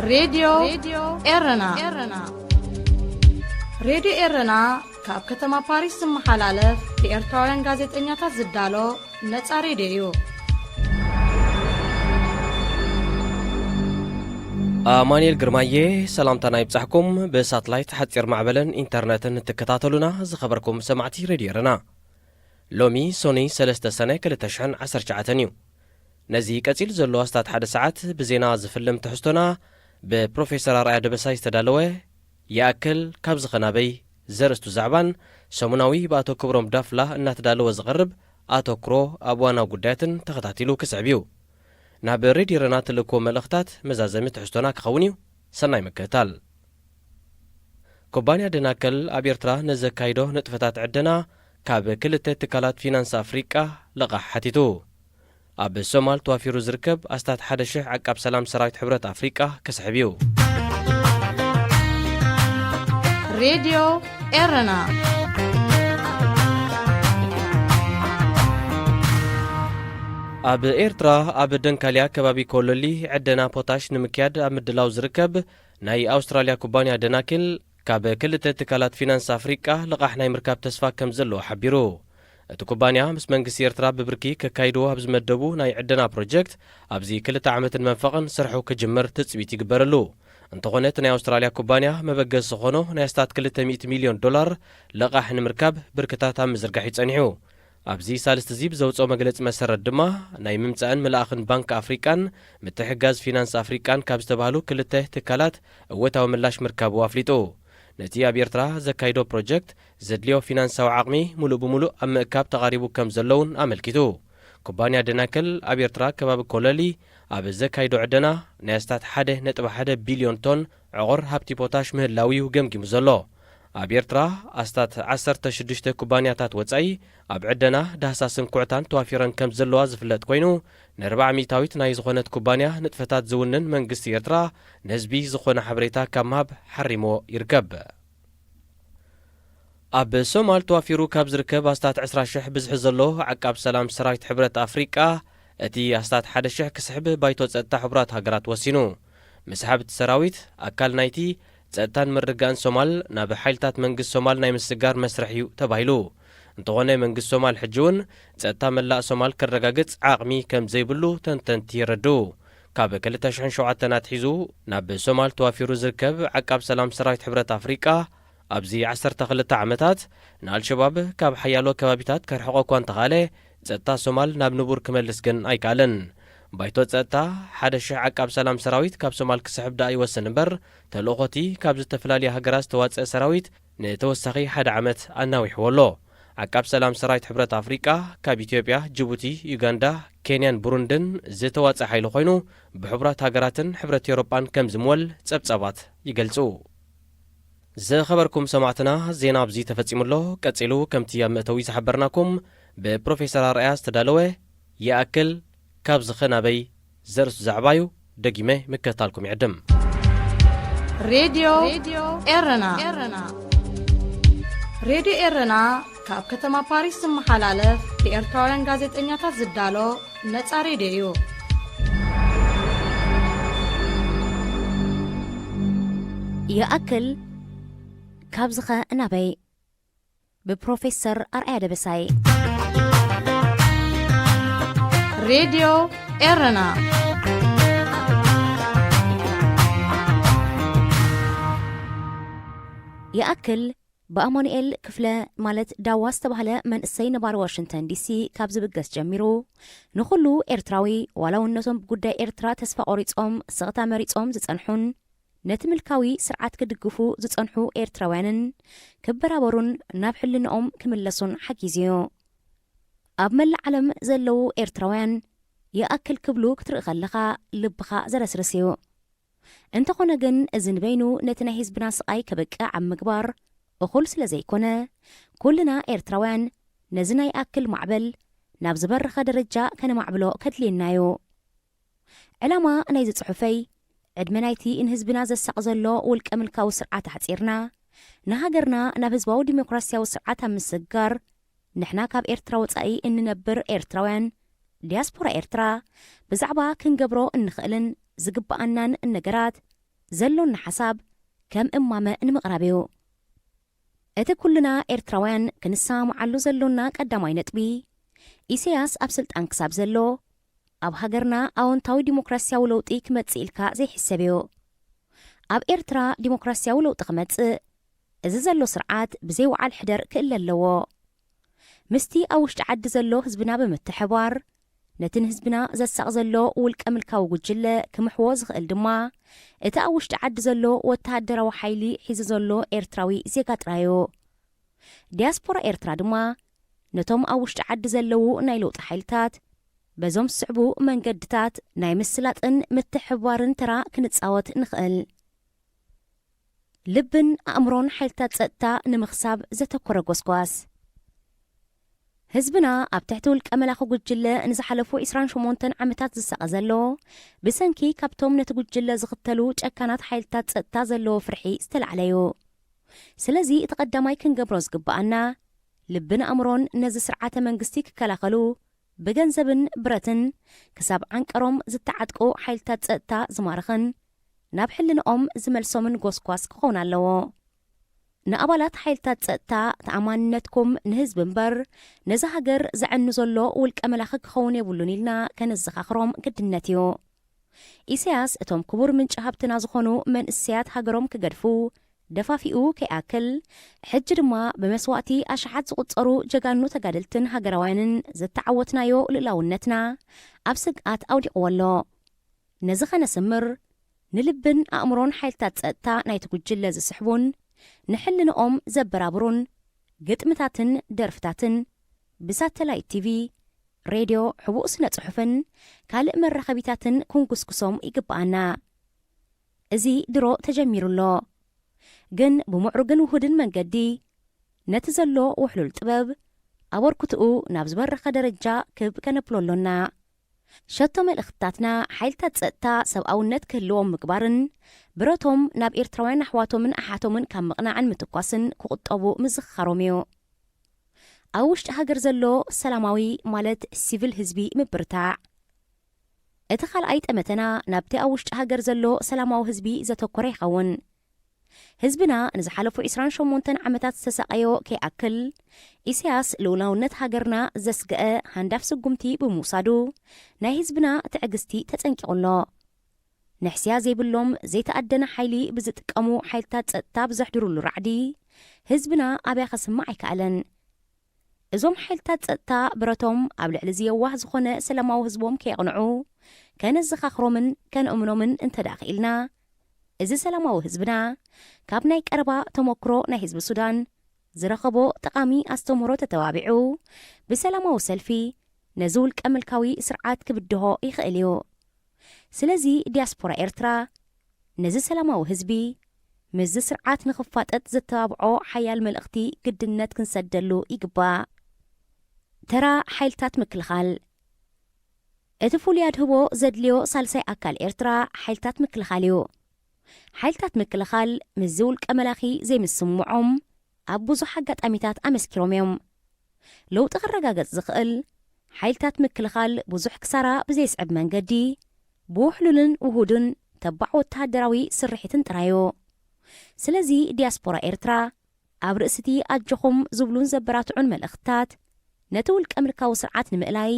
ሬድዮ ኤረና። ሬድዮ ኤረና ካብ ከተማ ፓሪስ ዝመሓላለፍ ብኤርትራውያን ጋዜጠኛታት ዝዳሎ ነጻ ሬድዮ እዩ። ኣማኑኤል ግርማየ ሰላምታና ይብጻሕኩም። ብሳትላይት፣ ሓጺር ማዕበልን ኢንተርነትን እትከታተሉና ዝኸበርኩም ሰማዕቲ ሬድዮ ኤረና፣ ሎሚ ሶኒ ሰለስተ ሰነ ክልተ ሽሕን ዓሰርተ ትሽዓተን እዩ። ነዚ ቀጺሉ ዘሎ ኣስታት ሓደ ሰዓት ብዜና ዝፍልም ትሕዝቶና ብፕሮፌሰር ኣርኣያ ደበሳይ ዝተዳለወ ይኣክል ካብ ዝኸ ናበይ ዘርእስቱ ዛዕባን ሰሙናዊ ብኣቶ ክብሮም ዳፍላ እናተዳለወ ዝቐርብ ኣተኩሮ ኣብ ዋና ጉዳያትን ተኸታቲሉ ክስዕብ እዩ። ናብ ሬድዮ ኤረና ትልእክዎ መልእኽታት መዛዘሚ ትሕዝቶና ክኸውን እዩ። ሰናይ ምክትታል። ኩባንያ ደናከል ኣብ ኤርትራ ንዘካይዶ ንጥፈታት ዕደና ካብ ክልተ ትካላት ፊናንስ ኣፍሪቃ ልቓሕ ሓቲቱ። ኣብ ሶማል ተዋፊሩ ዝርከብ ኣስታት ሓደ ሽሕ ዓቃብ ሰላም ሰራዊት ሕብረት ኣፍሪቃ ክስሕብ እዩ። ሬድዮ ኤረና። ኣብ ኤርትራ ኣብ ደንካልያ ከባቢ ኮሎሊ ዕደና ፖታሽ ንምክያድ ኣብ ምድላው ዝርከብ ናይ ኣውስትራልያ ኩባንያ ደናክል ካብ ክልተ ትካላት ፊናንስ ኣፍሪቃ ልቓሕ ናይ ምርካብ ተስፋ ከም ዘለዎ ሓቢሩ። እቲ ኩባንያ ምስ መንግስቲ ኤርትራ ብብርኪ ከካይድዎ ኣብ ዝመደቡ ናይ ዕደና ፕሮጀክት ኣብዚ ክልተ ዓመትን መንፈቕን ስርሑ ክጅምር ትጽቢት ይግበረሉ። እንተኾነ እቲ ናይ ኣውስትራልያ ኩባንያ መበገሲ ዝኾኖ ናይ ኣስታት ክልተ ሚእቲ ሚልዮን ዶላር ልቓሕ ንምርካብ ብርክታት ኣብ ምዝርጋሕ እዩ ጸኒሑ። ኣብዚ ሳልስቲ እዚ ብዘውፅኦ መግለፂ መሰረት ድማ ናይ ምምፃእን ምልኣኽን ባንክ ኣፍሪቃን ምትሕግጋዝ ፊናንስ ኣፍሪቃን ካብ ዝተባህሉ ክልተ ትካላት እወታዊ ምላሽ ምርካቡ ኣፍሊጡ። ነቲ ኣብ ኤርትራ ዘካይዶ ፕሮጀክት ዘድልዮ ፊናንሳዊ ዓቕሚ ሙሉእ ብሙሉእ ኣብ ምእካብ ተቓሪቡ ከም ዘሎ እውን ኣመልኪቱ። ኩባንያ ደናከል ኣብ ኤርትራ ከባቢ ኮለሊ ኣብ ዘካይዶ ዕደና ናይ ኣስታት ሓደ ነጥቢ ሓደ ቢልዮን ቶን ዕቑር ሃብቲ ፖታሽ ምህላው እዩ ገምጊሙ ዘሎ። ኣብ ኤርትራ ኣስታት ዓሰርተ ሽዱሽተ ኩባንያታት ወጻኢ ኣብ ዕደና ዳህሳስን ኩዕታን ተዋፊረን ከም ዘለዋ ዝፍለጥ ኮይኑ፣ ንርባዕ ሚእታዊት ናይ ዝኾነት ኩባንያ ንጥፈታት ዝውንን መንግስቲ ኤርትራ ንህዝቢ ዝኾነ ሓበሬታ ካብ ምሃብ ሓሪሞ ይርከብ። ኣብ ሶማል ተዋፊሩ ካብ ዝርከብ ኣስታት ዕስራ ሽሕ ብዝሒ ዘሎ ዓቃብ ሰላም ሰራዊት ሕብረት ኣፍሪቃ፣ እቲ ኣስታት ሓደ ሽሕ ክስሕብ ባይቶ ጸጥታ ሕቡራት ሃገራት ወሲኑ። ምስሓብ እቲ ሰራዊት ኣካል ናይቲ ጸጥታን ምርግጋእን ሶማል ናብ ሓይልታት መንግስቲ ሶማል ናይ ምስጋር መስርሕ እዩ ተባሂሉ። እንተኾነ መንግስቲ ሶማል ሕጂ እውን ጸጥታ መላእ ሶማል ከረጋግጽ ዓቕሚ ከም ዘይብሉ ተንተንቲ የረድኡ። ካብ ክልተ ሽሕን ሸውዓተን ኣትሒዙ ናብ ሶማል ተዋፊሩ ዝርከብ ዓቃብ ሰላም ሰራዊት ሕብረት ኣፍሪቃ፣ ኣብዚ ዓሰርተ ክልተ ዓመታት ንኣልሸባብ ካብ ሓያሎ ከባቢታት ከርሕቖ እኳ እንተኻእለ፣ ጸጥታ ሶማል ናብ ንቡር ክመልስ ግን ኣይከኣለን። ባይቶ ጸጥታ ሓደ ሽሕ ዓቃብ ሰላም ሰራዊት ካብ ሶማል ክስሕብ ደኣ ይወስን እምበር፣ ተልእኾቲ ካብ ዝተፈላለያ ሃገራት ዝተዋጸአ ሰራዊት ንተወሳኺ ሓደ ዓመት ኣናዊሕዎ ኣሎ። ዓቃብ ሰላም ሰራዊት ሕብረት ኣፍሪቃ ካብ ኢትዮጵያ፣ ጅቡቲ፣ ዩጋንዳ፣ ኬንያን ብሩንድን ዝተዋጸአ ሓይሊ ኮይኑ፣ ብሕቡራት ሃገራትን ሕብረት ኤውሮጳን ከም ዝምወል ጸብጻባት ይገልጹ። ዝኸበርኩም ሰማዕትና፣ ዜና ኣብዚ ተፈጺሙ ኣሎ። ቀጺሉ ከምቲ ኣብ መእተዊ ዝሓበርናኩም ብፕሮፌሰር ኣርኣያ ዝተዳለወ ይኣክል ካብ ዝኸ ናበይ ዘርእስቱ ዛዕባ እዩ። ደጊመ ምክትታልኩም ይዕድም። ሬድዮ ኤረና። ሬድዮ ኤረና ካብ ከተማ ፓሪስ ዝመሓላለፍ ብኤርትራውያን ጋዜጠኛታት ዝዳሎ ነጻ ሬድዮ እዩ። ይኣክል ካብዝኸ ናበይ ብፕሮፌሰር ኣርኣያ ደበሳይ። ሬድዮ ኤረና። ይኣክል ብኣማኑኤል ክፍለ ማለት ዳዋ ዝተባህለ መንእሰይ ነባሪ ዋሽንግተን ዲሲ ካብ ዝብገስ ጀሚሩ፣ ንኹሉ ኤርትራዊ፣ ዋላ እውን ነቶም ብጉዳይ ኤርትራ ተስፋ ቆሪጾም ስቕታ መሪጾም ዝጸንሑን፣ ነቲ ምልካዊ ስርዓት ክድግፉ ዝጸንሑ ኤርትራውያንን ክበራበሩን ናብ ሕልንኦም ክምለሱን ሓጊዙ እዩ። ኣብ መላእ ዓለም ዘለዉ ኤርትራውያን ይኣክል ክብሉ ክትርኢ ከለኻ ልብኻ ዘረስርስ እዩ። እንተኾነ ግን እዚ ንበይኑ ነቲ ናይ ህዝብና ስቓይ ከብቅዕ ኣብ ምግባር እኹል ስለ ዘይኮነ፣ ኩልና ኤርትራውያን ነዚ ናይ ይኣክል ማዕበል ናብ ዝበረኸ ደረጃ ከነማዕብሎ ከድልየና እዩ። ዕላማ ናይዚ ጽሑፈይ፣ ዕድመ ናይቲ ንህዝብና ዘሳቕ ዘሎ ውልቀ ምልካዊ ስርዓት ኣሕጺርና፣ ንሃገርና ናብ ህዝባዊ ዲሞክራስያዊ ስርዓት ኣብ ምስግጋር፣ ንሕና ካብ ኤርትራ ወጻኢ እንነብር ኤርትራውያን፣ ዲያስፖራ ኤርትራ፣ ብዛዕባ ክንገብሮ እንኽእልን ዝግብኣናን ነገራት ዘሎና ሓሳብ ከም እማመ ንምቕራብ እዩ። እቲ ኩልና ኤርትራውያን ክንሰማምዓሉ ዘሎና ቀዳማይ ነጥቢ፣ ኢሳያስ ኣብ ስልጣን ክሳብ ዘሎ፣ ኣብ ሃገርና ኣወንታዊ ዲሞክራሲያዊ ለውጢ ክመጽእ ኢልካ ዘይሕሰብ እዩ። ኣብ ኤርትራ ዲሞክራሲያዊ ለውጢ ክመጽእ፣ እዚ ዘሎ ስርዓት ብዘይ ወዓል ሕደር ክእለ ኣለዎ። ምስቲ ኣብ ውሽጢ ዓዲ ዘሎ ህዝብና ብምትሕባር፣ ነቲ ንህዝብና ዘሳቕ ዘሎ ውልቀ ምልካዊ ጉጅለ ክምሕዎ ዝኽእል ድማ፣ እቲ ኣብ ውሽጢ ዓዲ ዘሎ ወተሃደራዊ ሓይሊ ሒዙ ዘሎ ኤርትራዊ ዜጋ ጥራይ እዩ። ዲያስፖራ ኤርትራ ድማ፣ ነቶም ኣብ ውሽጢ ዓዲ ዘለዉ ናይ ለውጢ ሓይልታት፣ በዞም ዝስዕቡ መንገድታት ናይ ምስላጥን ምትሕብባርን ተራ ክንጻወት ንኽእል። ልብን ኣእምሮን ሓይልታት ጸጥታ ንምኽሳብ ዘተኮረ ጎስጓስ። ህዝብና ኣብ ትሕቲ ውልቀ መላኺ ጉጅለ ንዝሓለፉ ዕስራን ሸሞንተን ዓመታት ዝሳቐ ዘሎ፣ ብሰንኪ ካብቶም ነቲ ጉጅለ ዝኽተሉ ጨካናት ሓይልታት ጸጥታ ዘለዎ ፍርሒ ዝተላዕለ እዩ። ስለዚ እቲ ቀዳማይ ክንገብሮ ዝግብኣና፣ ልብን ኣእምሮን ነዚ ስርዓተ መንግስቲ ክከላኸሉ፣ ብገንዘብን ብረትን ክሳብ ዓንቀሮም ዝተዓጥቁ ሓይልታት ጸጥታ ዝማርኽን ናብ ሕልንኦም ዝመልሶምን ጎስጓስ ክኸውን ኣለዎ። ንኣባላት ሓይልታት ጸጥታ ተኣማንነትኩም ንህዝቢ እምበር ነዛ ሃገር ዘዕኑ ዘሎ ውልቀ መላኺ ክኸውን የብሉን ኢልና ከነዘኻኽሮም ግድነት እዩ። ኢሳያስ እቶም ክቡር ምንጪ ሃብትና ዝኾኑ መንእሰያት ሃገሮም ክገድፉ ደፋፊኡ ከይኣክል፣ ሕጂ ድማ ብመስዋእቲ ኣሽሓት ዝቑጸሩ ጀጋኑ ተጋደልትን ሃገራውያንን ዝተዓወትናዮ ልኡላውነትና ኣብ ስግኣት ኣውዲቕዎ ኣሎ። ነዚ ከነስምር፣ ንልብን ኣእምሮን ሓይልታት ጸጥታ ናይቲ ጉጅለ ዝስሕቡን ንሕልንኦም ዘበራብሩን ግጥምታትን ደርፍታትን ብሳተላይት ቲቪ፣ ሬድዮ፣ ሕቡእ ስነ ጽሑፍን ካልእ መራኸቢታትን ክንጉስጉሶም ይግብኣና። እዚ ድሮ ተጀሚሩ ኣሎ። ግን ብምዕሩግን ውሁድን መንገዲ ነቲ ዘሎ ውሕሉል ጥበብ ኣበርክትኡ ናብ ዝበረኸ ደረጃ ክብ ከነብሎ ኣሎና። ሸቶ መልእኽትታትና ሓይልታት ጸጥታ ሰብኣውነት ክህልዎም ምግባርን ብረቶም ናብ ኤርትራውያን ኣሕዋቶምን ኣሓቶምን ካብ ምቕናዕን ምትኳስን ክቑጠቡ ምዝኽኻሮም እዩ። ኣብ ውሽጢ ሃገር ዘሎ ሰላማዊ ማለት ሲቪል ህዝቢ ምብርታዕ። እቲ ካልኣይ ጠመተና ናብቲ ኣብ ውሽጢ ሃገር ዘሎ ሰላማዊ ህዝቢ ዘተኮረ ይኸውን። ህዝብና ንዝሓለፉ ዕስራን ሸሞንተን ዓመታት ዝተሳቐዮ ከይኣክል፣ ኢሳያስ ልኡላውነት ሃገርና ዘስግአ ሃንዳፍ ስጉምቲ ብምውሳዱ፣ ናይ ህዝብና ትዕግስቲ ተጸንቂቑ ኣሎ። ንሕስያ ዘይብሎም ዘይተኣደነ ሓይሊ ብዝጥቀሙ ሓይልታት ጸጥታ ብዘሕድሩሉ ራዕዲ፣ ህዝብና ኣብያ ከስምዕ ኣይከኣለን። እዞም ሓይልታት ጸጥታ ብረቶም ኣብ ልዕሊ ዝየዋህ ዝኾነ ሰላማዊ ህዝቦም ከየቕንዑ ከነዘኻኽሮምን ከነእምኖምን እንተ ደኣ ክኢልና፣ እዚ ሰላማዊ ህዝብና ካብ ናይ ቀረባ ተመክሮ ናይ ህዝቢ ሱዳን ዝረኸቦ ጠቓሚ ኣስተምህሮ ተተባቢዑ ብሰላማዊ ሰልፊ ነዚ ውልቀ ምልካዊ ስርዓት ክብድሆ ይኽእል እዩ። ስለዚ ዲያስፖራ ኤርትራ ነዚ ሰላማዊ ህዝቢ ምስዚ ስርዓት ንኽፋጠጥ ዘተባብዖ ሓያል መልእኽቲ ግድነት ክንሰደሉ ይግባእ። ተራ ሓይልታት ምክልኻል። እቲ ፍሉይ ኣድህቦ ዘድልዮ ሳልሳይ ኣካል ኤርትራ ሓይልታት ምክልኻል እዩ። ሓይልታት ምክልኻል ምስዚ ውልቀ መላኺ ዘይምስምዖም ኣብ ብዙሕ ኣጋጣሚታት ኣመስኪሮም እዮም። ለውጢ ክረጋገጽ ዝኽእል ሓይልታት ምክልኻል ብዙሕ ክሳራ ብዘይስዕብ መንገዲ ብውሕሉልን ውሁድን ተባዕ ወተሃደራዊ ስርሒትን ጥራይ እዩ። ስለዚ ዲያስፖራ ኤርትራ ኣብ ርእሲቲ ኣጆኹም ዝብሉን ዘበራትዑን መልእኽትታት ነቲ ውልቀ ምልካዊ ስርዓት ንምእላይ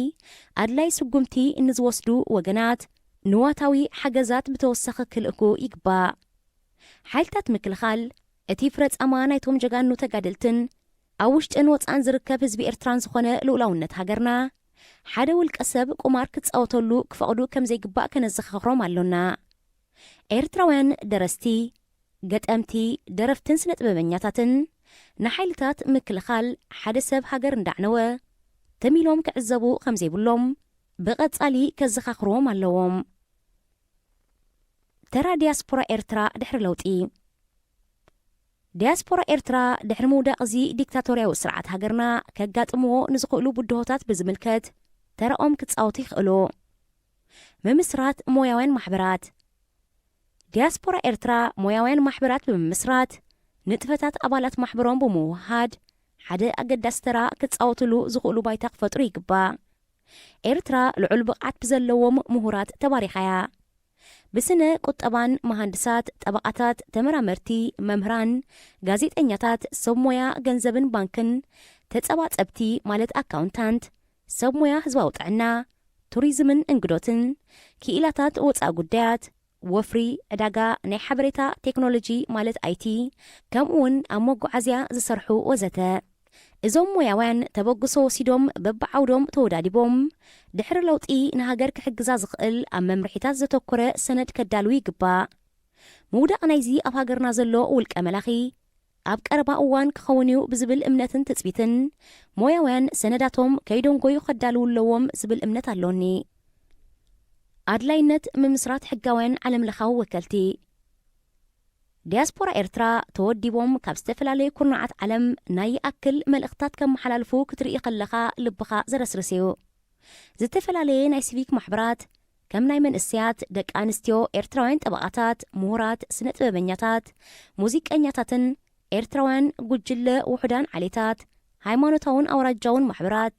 ኣድላይ ስጉምቲ ንዝወስዱ ወገናት ንዋታዊ ሓገዛት ብተወሳኺ ክልእኩ ይግባእ። ሓይልታት ምክልኻል እቲ ፍረ ጻማ ናይቶም ጀጋኑ ተጋደልትን ኣብ ውሽጥን ወጻእን ዝርከብ ህዝቢ ኤርትራን ዝኾነ ልኡላውነት ሃገርና፣ ሓደ ውልቀ ሰብ ቁማር ክጻወተሉ ክፈቕዱ ከም ዘይግባእ ከነዘኻኽሮም ኣሎና። ኤርትራውያን ደረስቲ፣ ገጠምቲ፣ ደረፍትን ስነ ጥበበኛታትን ንሓይልታት ምክልኻል ሓደ ሰብ ሃገር እንዳዕነወ ተሚሎም ክዕዘቡ ከም ዘይብሎም ብቐጻሊ ከዘኻኽርዎም ኣለዎም። ተራ ዲያስፖራ ኤርትራ ድሕሪ ለውጢ። ዲያስፖራ ኤርትራ ድሕሪ ምውዳቕ እዚ ዲክታቶርያዊ ስርዓት ሃገርና ከጋጥምዎ ንዝኽእሉ ብድሆታት ብዝምልከት ተራኦም ክጻወቱ ይኽእሉ። ምምስራት ሞያውያን ማሕበራት። ዲያስፖራ ኤርትራ ሞያውያን ማሕበራት ብምምስራት ንጥፈታት ኣባላት ማሕበሮም ብምውሃድ ሓደ ኣገዳሲ ተራ ክጻወትሉ ዝኽእሉ ባይታ ክፈጥሩ ይግባእ። ኤርትራ ልዑል ብቕዓት ብዘለዎም ምሁራት ተባሪኻ እያ። ብስነ ቁጠባን መሃንድሳት፣ ጠበቓታት፣ ተመራመርቲ፣ መምህራን፣ ጋዜጠኛታት፣ ሰብ ሞያ ገንዘብን ባንክን፣ ተጸባጸብቲ ማለት ኣካውንታንት፣ ሰብ ሞያ ህዝባዊ ጥዕና፣ ቱሪዝምን እንግዶትን፣ ክኢላታት ወጻኢ ጉዳያት፣ ወፍሪ፣ ዕዳጋ፣ ናይ ሓበሬታ ቴክኖሎጂ ማለት ኣይቲ፣ ከምኡ እውን ኣብ መጓዓዝያ ዝሰርሑ ወዘተ። እዞም ሞያውያን ተበግሶ ወሲዶም በብዓውዶም ተወዳዲቦም ድሕሪ ለውጢ ንሃገር ክሕግዛ ዝኽእል ኣብ መምርሒታት ዘተኮረ ሰነድ ከዳልዉ ይግባእ። ምውዳቕ ናይዚ ኣብ ሃገርና ዘሎ ውልቀ መላኺ ኣብ ቀረባ እዋን ክኸውን እዩ ብዝብል እምነትን ትጽቢትን ሞያውያን ሰነዳቶም ከይደንጎዩ ከዳልዉ ኣለዎም ዝብል እምነት ኣሎኒ። ኣድላይነት ምምስራት ሕጋውያን ዓለምለኻዊ ወከልቲ። ዲያስፖራ ኤርትራ ተወዲቦም ካብ ዝተፈላለየ ኩርናዓት ዓለም ናይ ይኣክል መልእኽታት ከመሓላልፉ ክትርኢ ከለኻ ልብኻ ዘረስርስ እዩ። ዝተፈላለየ ናይ ሲቪክ ማሕበራት፣ ከም ናይ መንእሰያት፣ ደቂ ኣንስትዮ፣ ኤርትራውያን ጠበቓታት፣ ምሁራት፣ ስነ ጥበበኛታት፣ ሙዚቀኛታትን ኤርትራውያን ጉጅለ ውሑዳን ዓሌታት፣ ሃይማኖታውን ኣውራጃውን ማሕበራት፣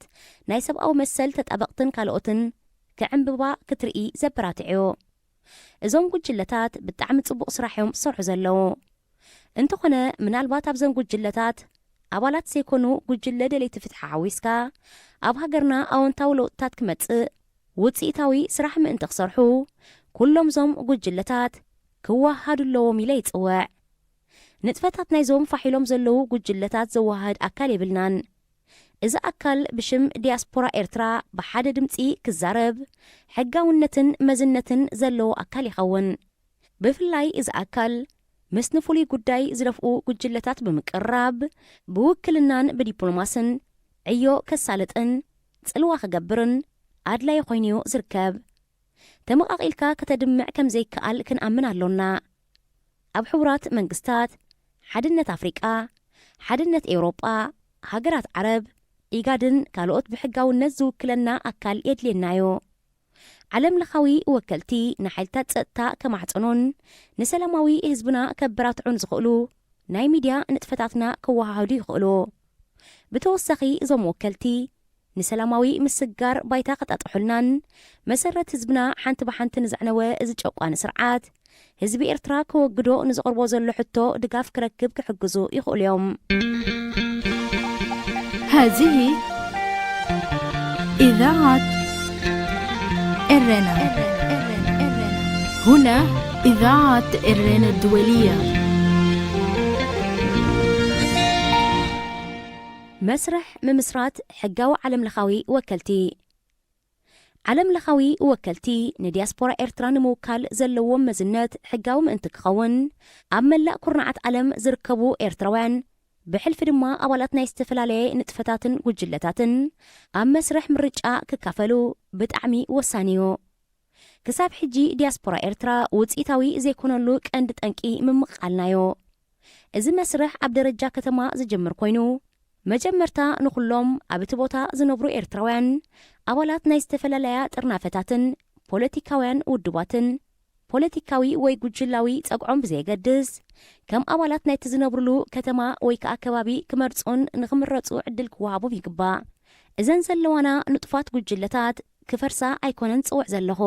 ናይ ሰብኣዊ መሰል ተጣበቕትን ካልኦትን ክዕምብባ ክትርኢ ዘበራትዕ እዩ። እዞም ጉጅለታት ብጣዕሚ ጽቡቕ ስራሕ እዮም ዝሰርሑ ዘለዉ። እንተኾነ፣ ምናልባት ኣብዘን ጉጅለታት ኣባላት ዘይኮኑ ጉጅለ ደለይቲ ፍትሒ ሓዊስካ፣ ኣብ ሃገርና ኣወንታዊ ለውጥታት ክመጽእ ውጽኢታዊ ስራሕ ምእንቲ ክሰርሑ፣ ኩሎም ዞም ጉጅለታት ክወሃሃዱ ኣለዎም ኢለ ይጽውዕ። ንጥፈታት ናይዞም ፋሕ ኢሎም ዘለዉ ጉጅለታት ዘወሃህድ ኣካል የብልናን። እዚ ኣካል ብሽም ዲያስፖራ ኤርትራ ብሓደ ድምጺ ክዛረብ፣ ሕጋውነትን መዝነትን ዘለዎ ኣካል ይኸውን። ብፍላይ እዚ ኣካል ምስ ንፍሉይ ጉዳይ ዝደፍኡ ጉጅለታት ብምቅርራብ፣ ብውክልናን ብዲፕሎማስን ዕዮ ከሳልጥን ጽልዋ ክገብርን ኣድላዪ ኮይኑ'ዩ ዝርከብ። ተመቓቒልካ ከተድምዕ ከም ዘይከኣል ክንኣምን ኣሎና። ኣብ ሕቡራት መንግስታት፣ ሓድነት ኣፍሪቃ፣ ሓድነት ኤውሮጳ፣ ሃገራት ዓረብ፣ ኢጋድን ካልኦት ብሕጋውነት ዝውክለና ኣካል የድልየና'ዩ። ዓለምለኻዊ ወከልቲ ንሓይልታት ጸጥታ ከማሕጽኑን ንሰላማዊ ህዝብና ከበራትዑን ዝኽእሉ ናይ ሚድያ ንጥፈታትና ከወሃህዱ ይኽእሉ። ብተወሳኺ እዞም ወከልቲ ንሰላማዊ ምስግጋር ባይታ ከጣጥሑልናን መሰረት ህዝብና ሓንቲ ብሓንቲ ንዘዕነወ እዚ ጨቋኒ ስርዓት ህዝቢ ኤርትራ ከወግዶ ንዘቕርቦ ዘሎ ሕቶ ድጋፍ ክረክብ ክሕግዙ ይኽእሉ እዮም። هذه إذاعة إرنا. هنا إذاعة إرنا الدولية. መስርሕ ምምስራት ሕጋዊ ዓለምለኻዊ ወከልቲ። ዓለምለኻዊ ወከልቲ ንዲያስፖራ ኤርትራ ንምውካል ዘለዎም መዝነት ሕጋዊ ምእንቲ ክኸውን፣ ኣብ መላእ ኩርናዓት ዓለም ዝርከቡ ኤርትራውያን፣ ብሕልፊ ድማ ኣባላት ናይ ዝተፈላለየ ንጥፈታትን ጉጅለታትን ኣብ መስርሕ ምርጫ ክካፈሉ ብጣዕሚ ወሳኒ እዩ። ክሳብ ሕጂ ዲያስፖራ ኤርትራ ውጽኢታዊ ዘይኮነሉ ቀንዲ ጠንቂ ምምቕቓልናዮ። እዚ መስርሕ ኣብ ደረጃ ከተማ ዝጅምር ኮይኑ፣ መጀመርታ ንኹሎም ኣብ እቲ ቦታ ዝነብሩ ኤርትራውያን ኣባላት ናይ ዝተፈላለያ ጥርናፈታትን ፖለቲካውያን ውድባትን ፖለቲካዊ ወይ ጉጅላዊ ጸግዖም ብዘየገድስ፣ ከም ኣባላት ናይቲ ዝነብሩሉ ከተማ ወይ ከኣ ከባቢ ክመርጹን ንኽምረጹ ዕድል ክወሃቦም ይግባእ። እዘን ዘለዋና ንጡፋት ጉጅለታት ክፈርሳ ኣይኮነን ዝጽውዕ ዘለኹ።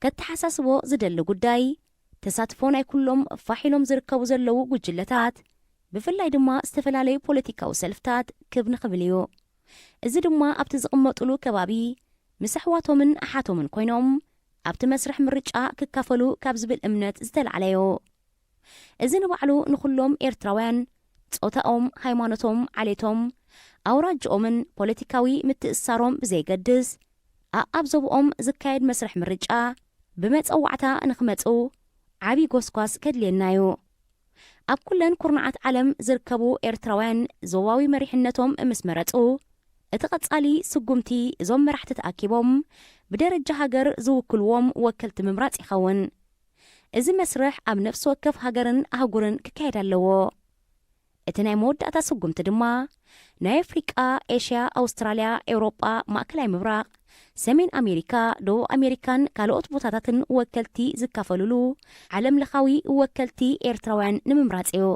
ከተሓሳስቦ ዝደሊ ጉዳይ፣ ተሳትፎ ናይ ኩሎም ፋሕ ኢሎም ዝርከቡ ዘለዉ ጉጅለታት፣ ብፍላይ ድማ ዝተፈላለዩ ፖለቲካዊ ሰልፍታት ክብ ንኽብል እዩ። እዚ ድማ ኣብቲ ዝቕመጡሉ ከባቢ ምስ ኣሕዋቶምን ኣሓቶምን ኮይኖም ኣብቲ መስርሕ ምርጫ ክካፈሉ ካብ ዝብል እምነት ዝተላዕለ እዩ። እዚ ንባዕሉ ንኹሎም ኤርትራውያን ጾታኦም፣ ሃይማኖቶም፣ ዓሌቶም፣ ኣውራጅኦምን ፖለቲካዊ ምትእስሳሮም ብዘይገድስ፣ ኣኣብ ዞብኦም ዝካየድ መስርሕ ምርጫ ብመጸዋዕታ ንኽመጹ ዓቢ ጎስጓስ ከድልየና እዩ። ኣብ ኩለን ኩርናዓት ዓለም ዝርከቡ ኤርትራውያን ዞባዊ መሪሕነቶም ምስ መረጹ፣ እቲ ቀጻሊ ስጉምቲ እዞም መራሕቲ ተኣኪቦም ብደረጃ ሃገር ዝውክልዎም ወከልቲ ምምራጽ ይኸውን። እዚ መስርሕ ኣብ ነፍሲ ወከፍ ሃገርን ኣህጉርን ክካየድ ኣለዎ። እቲ ናይ መወዳእታ ስጉምቲ ድማ ናይ ኣፍሪቃ፣ ኤሽያ፣ ኣውስትራልያ፣ ኤውሮጳ፣ ማእከላይ ምብራቕ፣ ሰሜን ኣሜሪካ፣ ደቡብ ኣሜሪካን ካልኦት ቦታታትን ወከልቲ ዝካፈሉሉ ዓለምለኻዊ ወከልቲ ኤርትራውያን ንምምራጽ እዩ።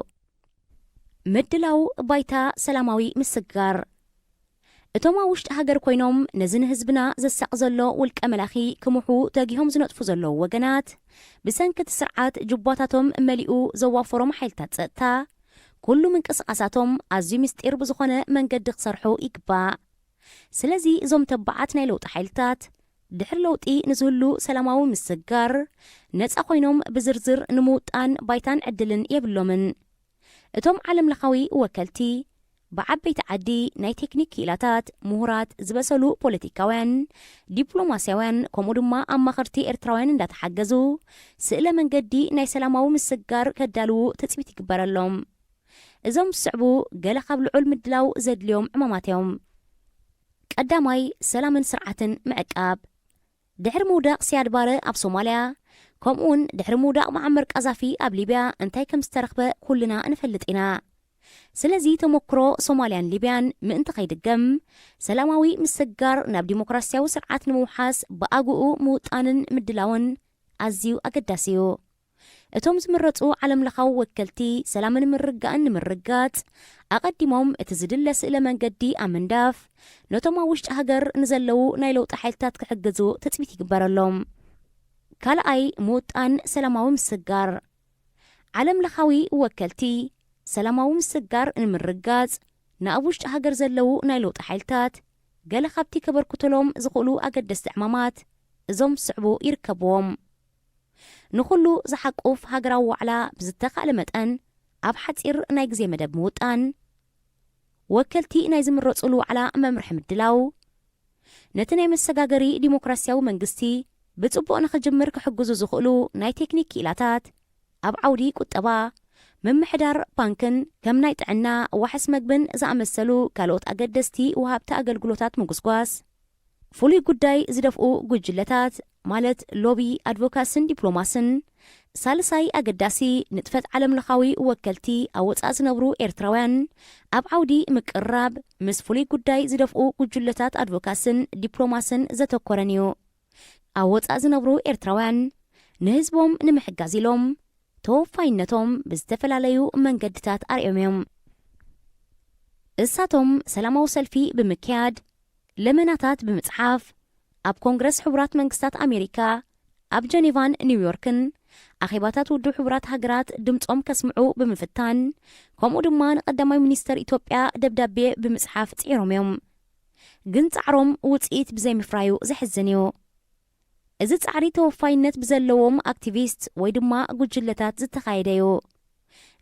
ምድላው ባይታ ሰላማዊ ምስግጋር። እቶም ኣብ ውሽጢ ሃገር ኮይኖም ነዚ ንህዝብና ዘሳቕ ዘሎ ውልቀ መላኺ ክምሑ ተጊሆም ዝነጥፉ ዘለዉ ወገናት፣ ብሰንኪ እቲ ስርዓት ጁባታቶም መሊኡ ዘዋፈሮም ሓይልታት ጸጥታ፣ ኩሉ ምንቅስቓሳቶም ኣዝዩ ምስጢር ብዝኾነ መንገዲ ክሰርሑ ይግባእ። ስለዚ እዞም ተባዓት ናይ ለውጢ ሓይልታት፣ ድሕሪ ለውጢ ንዝህሉ ሰላማዊ ምስግጋር፣ ነጻ ኮይኖም ብዝርዝር ንምውጣን ባይታን ዕድልን የብሎምን። እቶም ዓለምለኻዊ ወከልቲ፣ ብዓበይቲ ዓዲ ናይ ቴክኒክ ክኢላታት፣ ምሁራት፣ ዝበሰሉ ፖለቲካውያን፣ ዲፕሎማስያውያን፣ ከምኡ ድማ ኣማኸርቲ ኤርትራውያን እንዳተሓገዙ፣ ስእለ መንገዲ ናይ ሰላማዊ ምስግጋር ከዳልዉ ትጽቢት ይግበረሎም። እዞም ዝስዕቡ ገለ ካብ ልዑል ምድላው ዘድልዮም ዕማማት እዮም። ቀዳማይ፣ ሰላምን ስርዓትን ምዕቃብ። ድሕሪ ምውዳቕ ሲያድ ባረ ኣብ ሶማልያ፣ ከምኡውን ድሕሪ ምውዳቕ መዓመር ቀዛፊ ኣብ ሊብያ እንታይ ከም ዝተረኽበ ኩልና ንፈልጥ ኢና። ስለዚ ተመክሮ ሶማልያን ሊብያን ምእንቲ ከይድገም፣ ሰላማዊ ምስግጋር ናብ ዲሞክራሲያዊ ስርዓት ንምውሓስ ብኣግኡ ምውጣንን ምድላውን ኣዝዩ ኣገዳሲ እዩ። እቶም ዝምረጹ ዓለምለኻዊ ወከልቲ ሰላምን ምርግጋእን ንምርግጋጽ፣ ኣቐዲሞም እቲ ዝድለ ስእለ መንገዲ ኣብ ምንዳፍ፣ ነቶም ኣብ ውሽጢ ሃገር ንዘለዉ ናይ ለውጢ ሓይልታት ክሕግዙ ትጽቢት ይግበረሎም። ካልኣይ፣ ምውጣን ሰላማዊ ምስግጋር። ዓለምለኻዊ ወከልቲ ሰላማዊ ምስግጋር ንምርግጋጽ፣ ንኣብ ውሽጢ ሃገር ዘለዉ ናይ ለውጢ ሓይልታት፣ ገለ ካብቲ ከበርክቱሎም ዝኽእሉ ኣገደስቲ ዕማማት እዞም ዝስዕቡ ይርከብዎም። ንኹሉ ዝሓቁፍ ሃገራዊ ዋዕላ ብዝተኻእለ መጠን ኣብ ሓጺር ናይ ግዜ መደብ ምውጣን፣ ወከልቲ ናይ ዝምረጹሉ ዋዕላ መምርሒ ምድላው፣ ነቲ ናይ መሰጋገሪ ዲሞክራሲያዊ መንግስቲ ብጽቡቕ ንኽጅምር ክሕግዙ ዝኽእሉ ናይ ቴክኒክ ክኢላታት ኣብ ዓውዲ ቁጠባ፣ ምምሕዳር ባንክን ከም ናይ ጥዕና፣ ዋሕስ መግብን ዝኣመሰሉ ካልኦት ኣገደስቲ ወሃብቲ ኣገልግሎታት ምጉስጓስ፣ ፍሉይ ጉዳይ ዝደፍኡ ጉጅለታት፣ ማለት ሎቢ፣ ኣድቮካስን ዲፕሎማስን። ሳልሳይ ኣገዳሲ፣ ንጥፈት ዓለምለኻዊ ወከልቲ ኣብ ወጻኢ ዝነብሩ ኤርትራውያን ኣብ ዓውዲ ምቅርራብ ምስ ፍሉይ ጉዳይ ዝደፍኡ ጉጅለታት ኣድቮካስን ዲፕሎማስን ዘተኮረን እዩ። ኣብ ወጻኢ ዝነብሩ ኤርትራውያን ንህዝቦም ንምሕጋዝ ኢሎም ተወፋይነቶም ብዝተፈላለዩ መንገድታት ኣርእዮም እዮም። እሳቶም ሰላማዊ ሰልፊ ብምክያድ፣ ለመናታት ብምጽሓፍ፣ ኣብ ኮንግረስ ሕቡራት መንግስታት ኣሜሪካ፣ ኣብ ጀኔቫን ኒውዮርክን ኣኼባታት ውድብ ሕቡራት ሃገራት ድምጾም ከስምዑ ብምፍታን፣ ከምኡ ድማ ንቀዳማይ ሚኒስተር ኢትዮጵያ ደብዳቤ ብምጽሓፍ ጽዒሮም እዮም። ግን ጻዕሮም ውጽኢት ብዘይምፍራዩ ዘሕዝን እዩ። እዚ ጻዕሪ ተወፋይነት ብዘለዎም ኣክቲቪስት ወይ ድማ ጉጅለታት ዝተኻየደ እዩ።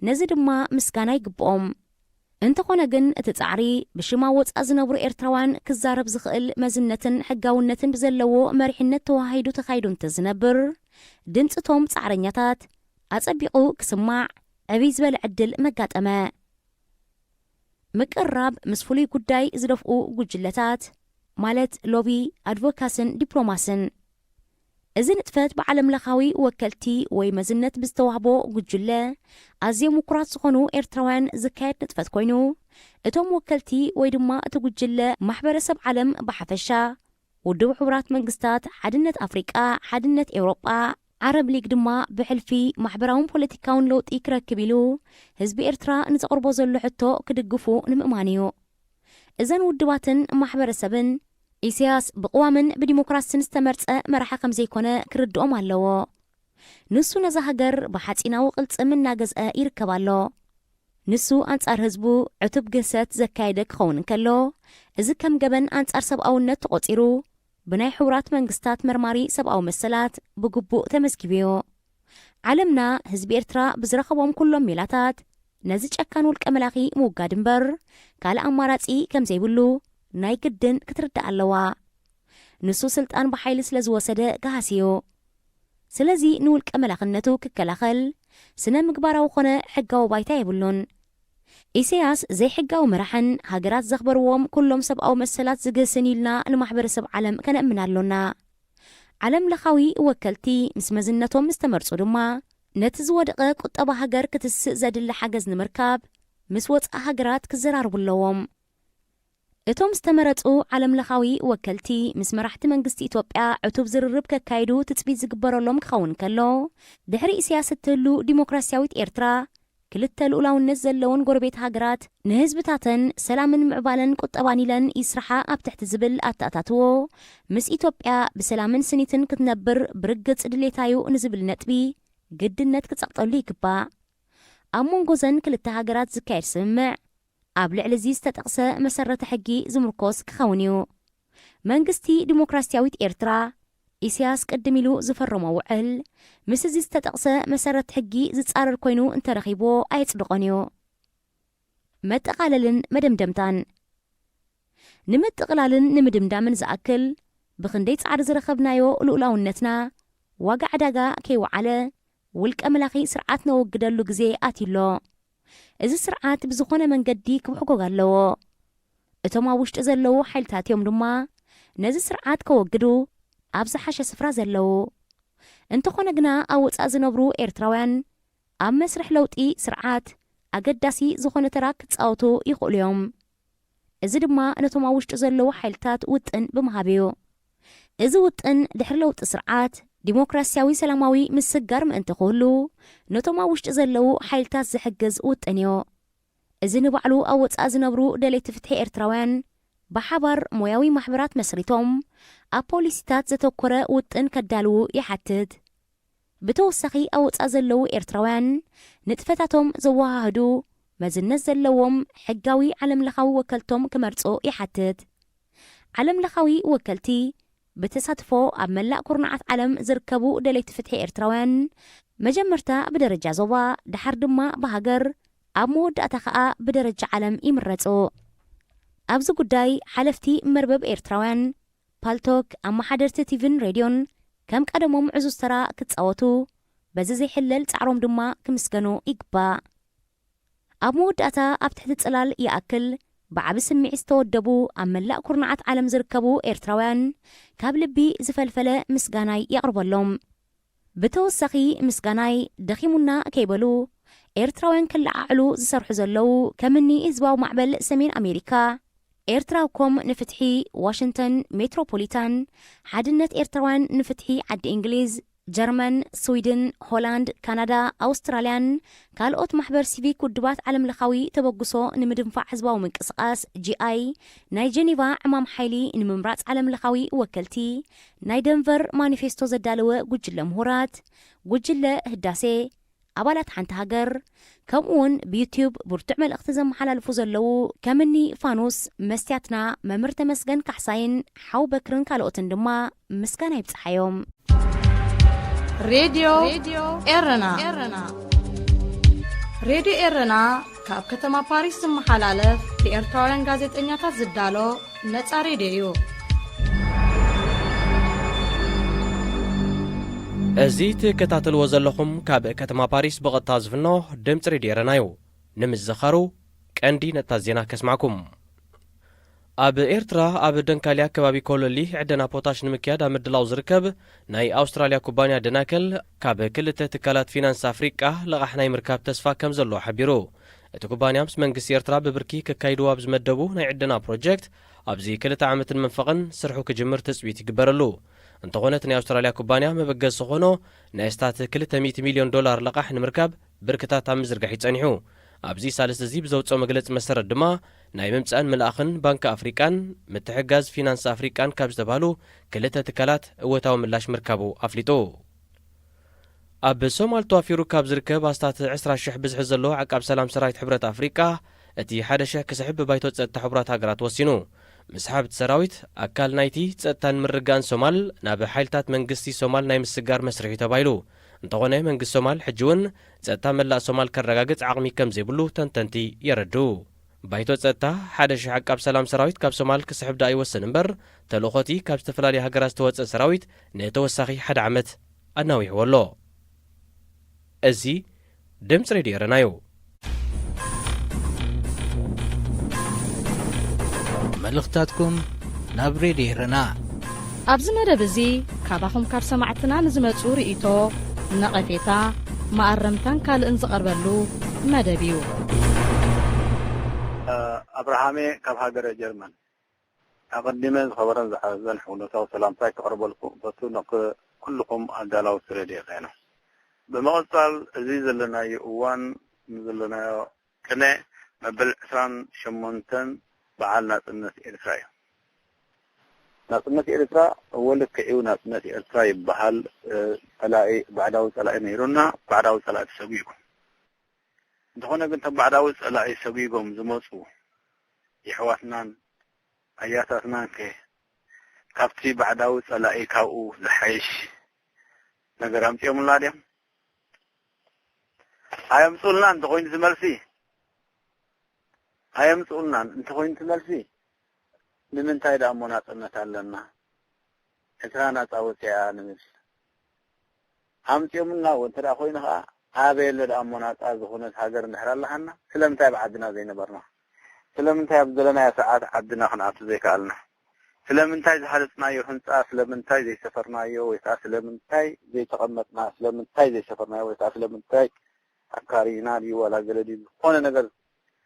ነዚ ድማ ምስጋና ይግብኦም። እንተኾነ ግን እቲ ጻዕሪ ብሽም ኣብ ወጻኢ ዝነብሩ ኤርትራውያን ክዛረብ ዝኽእል መዝነትን ሕጋውነትን ብዘለዎ መሪሕነት ተወሃሂዱ ተኻይዱ እንተዝነብር፣ ድምጺ እቶም ጻዕረኛታት ኣጸቢቑ ክስማዕ ዕብይ ዝበለ ዕድል መጋጠመ። ምቅርራብ ምስ ፍሉይ ጉዳይ ዝደፍኡ ጉጅለታት፣ ማለት ሎቢ፣ ኣድቮካስን ዲፕሎማስን። እዚ ንጥፈት ብዓለምለኻዊ ወከልቲ ወይ መዝነት ብዝተዋህቦ ጉጅለ ኣዝዮም ምኩራት ዝኾኑ ኤርትራውያን ዝካየድ ንጥፈት ኮይኑ፣ እቶም ወከልቲ ወይ ድማ እቲ ጉጅለ ማሕበረሰብ ዓለም ብሓፈሻ፣ ውድብ ሕቡራት መንግስታት፣ ሓድነት ኣፍሪቃ፣ ሓድነት ኤውሮጳ፣ ዓረብ ሊግ ድማ ብሕልፊ ማሕበራውን ፖለቲካውን ለውጢ ክረክብ ኢሉ ህዝቢ ኤርትራ ንዘቕርቦ ዘሎ ሕቶ ክድግፉ ንምእማን እዩ። እዘን ውድባትን ማሕበረሰብን ኢሳያስ ብቅዋምን ብዲሞክራስን ዝተመርጸ መራሒ ከም ዘይኮነ ክርድኦም ኣለዎ። ንሱ ነዛ ሃገር ብሓጺናዊ ቅልጽም እናገዝአ ይርከብ ኣሎ። ንሱ ኣንጻር ህዝቡ ዕቱብ ግህሰት ዘካየደ ክኸውን እንከሎ፣ እዚ ከም ገበን ኣንጻር ሰብኣውነት ተቖጺሩ ብናይ ሕቡራት መንግስታት መርማሪ ሰብኣዊ መሰላት ብግቡእ ተመዝጊቡ እዩ። ዓለምና ህዝቢ ኤርትራ ብዝረኸቦም ኩሎም ሜላታት ነዚ ጨካን ውልቀ መላኺ ምውጋድ እምበር ካልእ ኣማራጺ ከም ዘይብሉ ናይ ግድን ክትርዳእ ኣለዋ። ንሱ ስልጣን ብሓይሊ ስለ ዝወሰደ ገሃሲ እዩ። ስለዚ ንውልቀ መላኽነቱ ክከላኸል ስነ ምግባራዊ ኮነ ሕጋዊ ባይታ የብሉን። ኢሳያስ ዘይሕጋዊ መራሕን ሃገራት ዘኽበርዎም ኩሎም ሰብኣዊ መሰላት ዝግህስን ኢልና ንማሕበረሰብ ዓለም ከነእምን ኣሎና። ዓለም ለኻዊ ወከልቲ ምስ መዝነቶም ዝተመርጹ ድማ ነቲ ዝወደቐ ቁጠባ ሃገር ክትስእ ዘድሊ ሓገዝ ንምርካብ ምስ ወጻኢ ሃገራት ክዘራርቡ ኣለዎም። እቶም ዝተመረጹ ዓለም ለኻዊ ወከልቲ ምስ መራሕቲ መንግስቲ ኢትዮጵያ ዕቱብ ዝርርብ ከካይዱ ትጽቢት ዝግበረሎም ክኸውን ከሎ፣ ድሕሪ ኢሳያስ እትህሉ ዲሞክራሲያዊት ኤርትራ ክልተ ልኡላውነት ዘለወን ጎረቤት ሃገራት ንህዝብታተን ሰላምን ምዕባለን ቁጠባን ኢለን ይስርሓ ኣብ ትሕቲ ዝብል ኣተኣታትዎ፣ ምስ ኢትዮጵያ ብሰላምን ስኒትን ክትነብር ብርግጽ ድሌታዩ ንዝብል ነጥቢ ግድነት ክጸቕጠሉ ይግባእ። ኣብ መንጎ ዘን ክልተ ሃገራት ዝካየድ ስምምዕ፣ ኣብ ልዕሊ እዚ ዝተጠቕሰ መሰረተ ሕጊ ዝምርኮስ ክኸውን እዩ። መንግስቲ ዲሞክራሲያዊት ኤርትራ፣ ኢሳያስ ቅድም ኢሉ ዝፈረሞ ውዕል፣ ምስ እዚ ዝተጠቕሰ መሰረት ሕጊ ዝጻረር ኮይኑ እንተረኺብዎ ኣየጽድቖን እዩ። መጠቓለልን መደምደምታን። ንምጥቕላልን ንምድምዳምን ዝኣክል፣ ብኽንደይ ጻዕሪ ዝረኸብናዮ ልኡላውነትና ዋጋ ዕዳጋ ከይወዓለ፣ ውልቀ መላኺ ስርዓት ነወግደሉ ግዜ ኣትዩ ኣሎ። እዚ ስርዓት ብዝኾነ መንገዲ ክብሕጎግ ኣለዎ። እቶም ኣብ ውሽጢ ዘለዉ ሓይልታት እዮም ድማ ነዚ ስርዓት ከወግዱ ኣብ ዝሓሸ ስፍራ ዘለዉ። እንተኾነ ግና ኣብ ወጻኢ ዝነብሩ ኤርትራውያን ኣብ መስርሕ ለውጢ ስርዓት ኣገዳሲ ዝኾነ ተራ ክጻወቱ ይኽእሉ እዮም። እዚ ድማ ነቶም ኣብ ውሽጢ ዘለዉ ሓይልታት ውጥን ብምሃብ እዩ። እዚ ውጥን ድሕሪ ለውጢ ስርዓት ዲሞክራሲያዊ ሰላማዊ ምስግጋር ምእንቲ ክህሉ ነቶም ኣብ ውሽጢ ዘለዉ ሓይልታት ዝሕግዝ ውጥን እዩ። እዚ ንባዕሉ ኣብ ወጻኢ ዝነብሩ ደለይቲ ፍትሒ ኤርትራውያን ብሓባር ሞያዊ ማሕበራት መስሪቶም ኣብ ፖሊሲታት ዘተኮረ ውጥን ከዳልዉ ይሓትት። ብተወሳኺ ኣብ ወጻኢ ዘለዉ ኤርትራውያን ንጥፈታቶም ዘወሃህዱ መዝነት ዘለዎም ሕጋዊ ዓለምለኻዊ ወከልቶም ክመርጹ ይሓትት። ዓለምለኻዊ ወከልቲ ብተሳትፎ ኣብ መላእ ኩርናዓት ዓለም ዝርከቡ ደለይቲ ፍትሒ ኤርትራውያን መጀመርታ ብደረጃ ዞባ፣ ደሓር ድማ ብሃገር፣ ኣብ መወዳእታ ከኣ ብደረጃ ዓለም ይምረጹ። ኣብዚ ጉዳይ ሓለፍቲ መርበብ ኤርትራውያን ፓልቶክ፣ ኣመሓደርቲ ቲቪን ሬድዮን ከም ቀደሞም ዕዙዝ ተራ ክጻወቱ፣ በዚ ዘይሕለል ጻዕሮም ድማ ክምስገኑ ይግባእ። ኣብ መወዳእታ ኣብ ትሕቲ ጽላል ይኣክል ብዓቢ ስምዒት ዝተወደቡ ኣብ መላእ ኩርናዓት ዓለም ዝርከቡ ኤርትራውያን ካብ ልቢ ዝፈልፈለ ምስጋናይ የቕርበሎም። ብተወሳኺ ምስጋናይ ደኺሙና ከይበሉ ኤርትራውያን ከለዓዕሉ ዝሰርሑ ዘለዉ ከምኒ ህዝባዊ ማዕበል ሰሜን ኣሜሪካ፣ ኤርትራውኮም ንፍትሒ፣ ዋሽንግተን ሜትሮፖሊታን፣ ሓድነት ኤርትራውያን ንፍትሒ ዓዲ እንግሊዝ፣ ጀርመን፣ ስዊድን፣ ሆላንድ፣ ካናዳ፣ ኣውስትራልያን ካልኦት ማሕበር ሲቪክ ውድባት ዓለምለኻዊ ተበግሶ ንምድንፋዕ ህዝባዊ ምንቅስቓስ፣ ጂ ኣይ፣ ናይ ጀኔቫ ዕማም ሓይሊ ንምምራጽ ዓለምለኻዊ ወከልቲ፣ ናይ ደንቨር ማኒፌስቶ ዘዳለወ ጉጅለ ምሁራት፣ ጉጅለ ህዳሴ፣ ኣባላት ሓንቲ ሃገር፣ ከምኡውን ብዩትዩብ ብርቱዕ መልእኽቲ ዘመሓላልፉ ዘለዉ ከምኒ ፋኑስ፣ መስትያትና፣ መምህር ተመስገን ካሕሳይን ሓው በክርን ካልኦትን ድማ ምስጋና ይብጽሓዮም። ሬድዮ ኤረና። ሬድዮ ኤረና ካብ ከተማ ፓሪስ ዝመሓላለፍ ብኤርትራውያን ጋዜጠኛታት ዝዳሎ ነጻ ሬድዮ እዩ። እዚ ትከታተልዎ ዘለኹም ካብ ከተማ ፓሪስ ብቐጥታ ዝፍኖ ድምፂ ሬድዮ ኤረና እዩ። ንምዝኻሩ ቀንዲ ነጥብታት ዜና ከስማዕኩም። ኣብ ኤርትራ ኣብ ደንካልያ ከባቢ ኮለሊ ዕደና ፖታሽ ንምክያድ ኣብ ምድላው ዝርከብ ናይ ኣውስትራልያ ኩባንያ ደናከል ካብ ክልተ ትካላት ፊናንስ ኣፍሪቃ ልቓሕ ናይ ምርካብ ተስፋ ከም ዘለዎ ሓቢሩ። እቲ ኩባንያ ምስ መንግስቲ ኤርትራ ብብርኪ ከካይድዎ ኣብ ዝመደቡ ናይ ዕደና ፕሮጀክት ኣብዚ ክልተ ዓመትን መንፈቕን ስርሑ ክጅምር ትጽቢት ይግበረሉ። እንተኾነ እቲ ናይ ኣውስትራልያ ኩባንያ መበገሲ ዝኾኖ ናይ ኣስታት ክልተ ሚእቲ ሚልዮን ዶላር ልቓሕ ንምርካብ ብርክታት ኣብ ምዝርጋሕ እዩ ጸኒሑ። ኣብዚ ሳልስቲ እዚ ብዘውጽኦ መግለጺ መሰረት ድማ ናይ ምምጻእን ምልኣኽን ባንኪ ኣፍሪቃን ምትሕግጋዝ ፊናንስ ኣፍሪቃን ካብ ዝተባህሉ ክልተ ትካላት እወታዊ ምላሽ ምርካቡ ኣፍሊጡ። ኣብ ሶማል ተዋፊሩ ካብ ዝርከብ ኣስታት ዕስራ ሽሕ ብዝሒ ዘሎ ዓቃብ ሰላም ሰራዊት ሕብረት ኣፍሪቃ፣ እቲ ሓደ ሽሕ ክስሕብ ብባይቶ ጸጥታ ሕቡራት ሃገራት ወሲኑ። ምስሓብ እቲ ሰራዊት ኣካል ናይቲ ጸጥታን ምርግጋእን ሶማል ናብ ሓይልታት መንግስቲ ሶማል ናይ ምስግጋር መስርሕ እዩ ተባሂሉ። እንተኾነ መንግስቲ ሶማል ሕጂ እውን ጸጥታ መላእ ሶማል ከረጋግጽ ዓቕሚ ከም ዘይብሉ ተንተንቲ የረድኡ። ባይቶ ጸጥታ ሓደ ሽሕ ዓቃብ ሰላም ሰራዊት ካብ ሶማል ክስሕብ ደኣ ይወስን እምበር፣ ተልእኾ እቲ ካብ ዝተፈላለዩ ሃገራት ዝተወጸ ሰራዊት ንተወሳኺ ሓደ ዓመት ኣናዊሕዎ ኣሎ። እዚ ድምፂ ሬድዮ ኤረና እዩ። መልእኽታትኩም ናብ ሬድዮ ኤረና። ኣብዚ መደብ እዚ ካባኹም ካብ ሰማዕትና ንዝመጹ ርእይቶ፣ ነቐፌታ፣ መኣረምታን ካልእን ዝቐርበሉ መደብ እዩ። ኣብርሃሜ ካብ ሃገረ ጀርመን። ኣቐዲመ ዝኸበረን ዝሓዘን ሕውነታዊ ሰላምታይ ከቕርበልኩም እፈቱ፣ ንኩልኹም ኣዳለውቲ ሬድዮ ኤረና። ብምቕጻል፣ እዚ ዘለናዮ እዋን ዘለናዮ ቅነ መበል ዕስራን ሸሞንተን በዓል ናጽነት ኤርትራ እዩ። ናጽነት ኤርትራ እወ ልክዕ እዩ። ናጽነት ኤርትራ ይበሃል። እ፣ ጸላኢ፣ ባዕዳዊ ጸላኢ ነይሩና፣ ባዕዳዊ ጸላኢ ተሰጒጉ። እንተኾነ ግን፣ እቶም ባዕዳዊ ጸላኢ ሰጒጎም ዝመጹ የሕዋትናን ኣያታትናን ከ፣ ካብቲ ባዕዳዊ ጸላኢ ካብኡ ዝሓይሽ ነገር ኣምጺኦምልና ድዮም? ኣየምጽኡልናን እንተኾይኑ እቲ መልሲ፣ ኣየምጽኡልናን እንተኾይኑ እቲ መልሲ፣ ንምንታይ ደኣ እሞ ናጽነት ኣለና? ኤርትራ ናጻ ወጺኣ ንብል። ኣምጺኦምልና እውን እንተ ደኣ ኮይኑ ኸኣ፣ ኣበይ ኣሎ ደኣ እሞ ናጻ ዝኾነት ሃገር እንድሕር ኣለሃና፣ ስለምንታይ ኣብ ዓድና ዘይነበርና? ስለምንታይ ኣብ ዘለናዮ ሰዓት ዓድና ክንኣቱ ዘይከኣልና? ስለምንታይ ዝሃነጽናዮ ህንጻ፣ ስለምንታይ ዘይሰፈርናዮ ወይ ከኣ ስለምንታይ ዘይተቐመጥና? ስለምንታይ ዘይሰፈርናዮ ወይ ከኣ ስለምንታይ ኣካሪና ድዩ ዋላ ገለ ድዩ ዝኾነ ነገር፣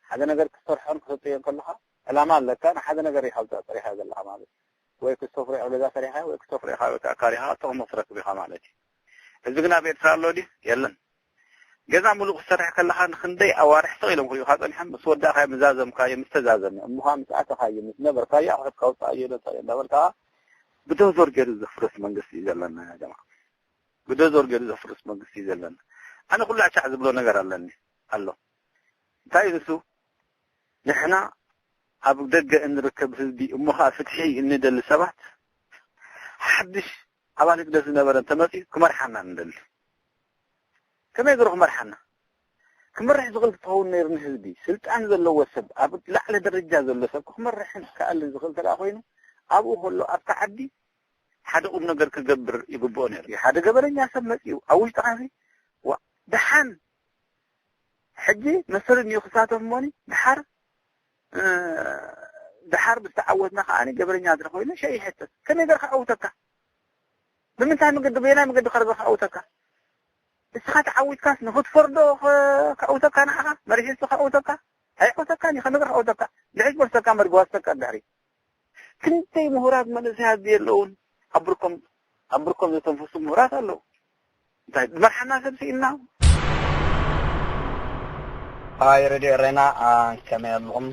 ሓደ ነገር ክትሰርሖን ክትጥዮን ከለኻ ዕላማ ኣለካ፣ ንሓደ ነገር ኢኻ ኣብዛ ጸሪኻ ዘለኻ ማለት እዩ። ወይ ክትሰፍሮ ኢኻ ገዛ ሰሪኻ፣ ወይ ክትሰፍሮ ኢኻ ወይ ከኣ ኣካሪኻ ተቕሞ ትረክብ ኢኻ ማለት እዩ። እዚ ግን ኣብ ኤርትራ ኣሎ ድዩ? የለን። ገዛ ሙሉእ ክትሰርሕ ከለኻ ንኽንደይ ኣዋርሕ ስቕ ኢሎም ክሪኡኻ ጸኒሖም፣ ምስ ወዳእካዮ፣ ምስ ዛዘምካዮ፣ ምስ ተዛዘመ፣ እሞ ኸኣ ምስ ኣተኻዮ፣ ምስ ነበርካዮ፣ ኣቑሑት ካውጻኣዮ፣ ዶ እንታይ እንዳበልካ፣ ብዶዞር ገይሩ ዘፍርስ መንግስቲ እዩ ዘለና፣ ያ ጀማዓ። ብዶዞር ገይሩ ዘፍርስ መንግስቲ እዩ ዘለና። ኣነ ኩሉ ኣቻዕ ዝብሎ ነገር ኣለኒ፣ ኣሎ። እንታይ እዩ ንሱ? ንሕና ኣብ ደገ እንርከብ ህዝቢ፣ እሞ ኸኣ ፍትሒ እንደሊ ሰባት፣ ሓድሽ ኣባል ህግደፍ ዝነበረ እንተመጺኡ ክመርሓና ንደሊ። ከመይ ገይሩ ክመርሓና? ክመርሕ ዝኽእል ክኸውን ነይሩ ንህዝቢ። ስልጣን ዘለዎ ሰብ፣ ኣብ ላዕሊ ደረጃ ዘሎ ሰብ ክመርሕን ክኣልን ዝኽእል እንተ ደኣ ኮይኑ፣ ኣብኡ ከሎ ኣብታ ዓዲ ሓደ ቁም ነገር ክገብር ይግብኦ ነይሩ። ሓደ ገበነኛ ሰብ መጺኡ ኣብ ውሽጥኻ ሲ፣ ዋ፣ ደሓን ሕጂ መሰሉ እንድዩ ክሳተፍ እሞኒ፣ ደሓር፣ እ፣ ደሓር ምስ ተዓወትና ከኣ ገበነኛ እንተ ኮይኑ ሸይ ይሕተት። ከመይ ገይሩ ክዓውተካ? ብምንታይ መገዲ፣ በየናይ መገዲ ከ ክዓውተካ? እስኻ ተዓዊትካስ ንኽትፈርዶ ከ-፣ ከዕውተካ ንዓኻ? መሪሑ እሱ ከዕውተካ? ኣይዕውተካን እዩ፣ ከመይ ገይሩ ከዕውተካ? ድሕሪት መርሰካ መርገዋ ስተካ ድሕሪት። ክንደይ ምሁራት መንእሰያት ዘየለውን ኣብ ብርኮም፣ ኣብ ብርኮም ዘተንፍሱ ምሁራት ኣለዉ። እንታይ መርሓና ሰብ ስኢና? ሃይ ሬድዮ ኤሬና፣ አ፣ ከመይ ኣለኹም?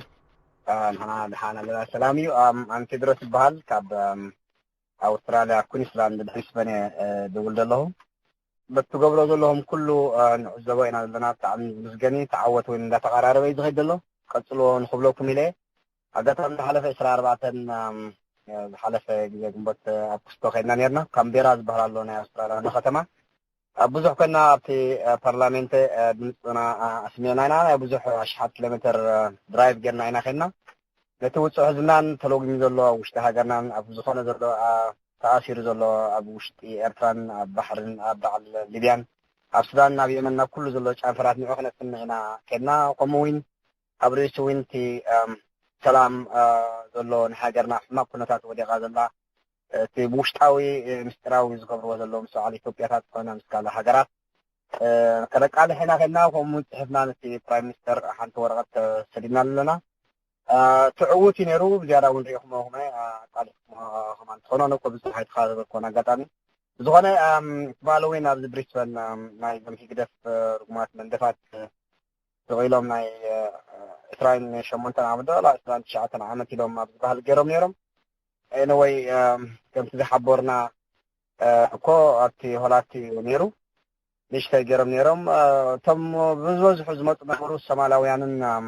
አ፣ ንሕና ደሓን ኣለና፣ ሰላም እዩ። ኣም፣ ኣነ ቴድሮስ ይበሃል፣ ካብ፣ ኣም፣ ኣውስትራልያ፣ ኩንስላንድ፣ ብሪስበን እየ፣ እ፣ ድውል ዘለኹ። በቲ ትገብሮ ዘለኹም ኩሉ፣ እ፣ ንዕዘቦ ኢና ዘለና። ብጣዕሚ ዝምስገን እዩ። ተዓወት እውን እንዳተቐራረበ እዩ ዝኸይድ ዘሎ። ቀጽልዎ ንኽብለኩም ኢለ እየ። ኣጋጣሚ ዝሓለፈ ዕስራን ኣርባዕተን፣ ኣም፣ እ፣ ዝሓለፈ ግዜ ግንቦት፣ እ፣ ኣብ ክስቶ ከይድና ነርና። ካምቤራ ዝበሃል ኣሎ ናይ ኣውስትራልያ ዋና ከተማ። ኣብ ብዙሕ ኮይና ኣብቲ፣ እ፣ ፓርላሜንት፣ እ፣ ድምፅና፣ እ፣ ኣስሚዕና ኢና። ናይ ብዙሕ ኣሽሓት ኪሎ ሜትር፣ እ፣ ድራይቭ ጌርና ኢና ከይድና። ነቲ ውጹዕ ህዝብናን ተለጒሙ ዘሎ ኣብ ውሽጢ ሃገርናን ኣብ ዝኾነ ዘሎ፣ እ፣ ተኣሲሩ ዘሎ ኣብ ውሽጢ ኤርትራን ኣብ ባሕርን ኣብ በዓል ሊብያን ኣብ ሱዳን ኣብ የመን ናብ ኩሉ ዘሎ ጨንፈራት ንዑ ክነስምዕ ኢና ከድና። ከምኡ እውን ኣብ ርእሲ እውን እቲ፣ እም፣ ሰላም፣ እ፣ ዘሎ ንሃገርና ሕማቕ ኩነታት ወዲቓ ዘላ፣ እቲ ብውሽጣዊ፣ እ፣ ምስጢራዊ ዝገብርዎ ዘለዉ ምስ በዓል ኢትዮጵያታት ዝኾነ ምስ ካልእ ሃገራት፣ እ፣ ከነቃልሕ ኢና ከድና። ከምኡ እውን ጽሒፍና ነቲ ፕራይም ሚኒስተር ሓንቲ ወረቐት፣ እ፣ ሰዲድናሉ ኣለና። እ፣ ትዕዉት እዩ ነይሩ። ብዝያዳ እውን ርኢኹሞ ከማይ፣ እ፣ ኣቃሊሕኩሞ ከማን ትኾኑ፣ ኣነ እኮ ብዙሕ ኣይተኸታተልኩዎን ኣጋጣሚ። ብዝኾነ፣ እም፣ ትማሊ እውን ኣብዚ ብሪስበን፣ እም፣ ናይ እዞም ህግደፍ፣ እ፣ ርጉማት መንደፋት፣ እ፣ ስቕ ኢሎም ናይ፣ እ፣ ዕስራን ሸሞንተን ዓመት ዶ፣ ዕስራን ትሽዓተን ዓመት ኢሎም ኣብ ዝበሃል ገይሮም ነይሮም። ኤኒወይ፣ እም፣ ከምቲ ዝሓበሩና፣ እ፣ እኮ ኣብቲ ሆላቲ ነይሩ። ንእሽተይ ገይሮም ነይሮም። እ፣ እቶም ብዝበዝሑ ዝመጹ ነበሩ ሶማላውያንን፣ እም፣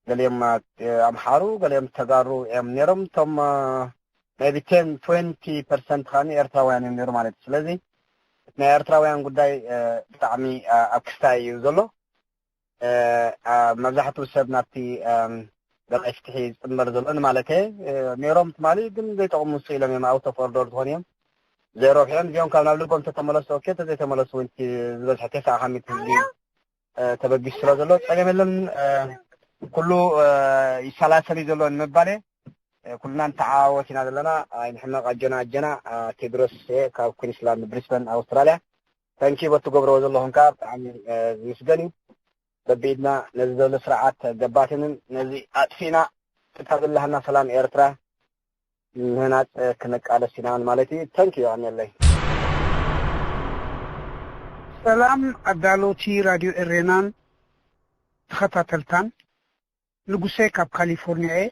ገሊኦም፣ እ፣ ኣምሓሩ፣ ገሊኦም ተጋሩ እዮም ነይሮም። እቶም፣ እ፣ maybe ten twenty percent ከኣ ኤርትራውያን እዮም ነይሩ ማለት እዩ። ስለዚ እቲ ናይ ኤርትራውያን ጉዳይ፣ እ፣ ብጣዕሚ፣ እ፣ ኣብ ክስታይ እዩ ዘሎ። እ፣ እ፣ መብዛሕትኡ ሰብ ናብቲ፣ እም፣ ደላይ ፍትሒ ዝጽንበር ዘሎ ንማለተ፣ እ፣ ነይሮም ትማሊ ግን ዘይጠቕሙ ስቕ ኢሎም እዮም፣ out of order ዝኾኑ እዮም። ዘይረብሑ እዮም። እዚኦም ካብ ናብ ልቦም ተተመለሱ ኦኬ፣ ተዘይተመለሱ እውን እቲ ዝበዝሐ ተስዓ ካብ ሚእቲ ህዝቢ፣ እ፣ ተበጊሱ ስለ ዘሎ ጸገም የለን። እ፣ ኩሉ፣ እ፣ ይሰላሰል እዩ ዘሎ ንምባል እየ። እ፣ ኩልና ንተዓዋወት ኢና ዘለና። ኣይንሕመቕ፣ ኣጆና፣ ኣጆና። እ፣ ቴድሮስ እየ ካብ ኩንስላንድ ብሪስበን ኣውስትራልያ። ታንኪ በቲ ገብርዎ ዘለኹም ከኣ ብጣዕሚ፣ እ፣ ዝምስገን እዩ። በቢድና ነዚ ዘሎ ስርዓት ገባትንን ነዚ ኣጥፊእና እታ ዘለሃና ሰላም ኤርትራ ምህናጽ ክንቃለስ ኢና ማለት እዩ። ተንኪ ዮሃንየለይ። ሰላም ኣዳለውቲ ራድዮ ኤሬናን ተኸታተልታን፣ ንጉሴ ካብ ካሊፎርኒያ እየ።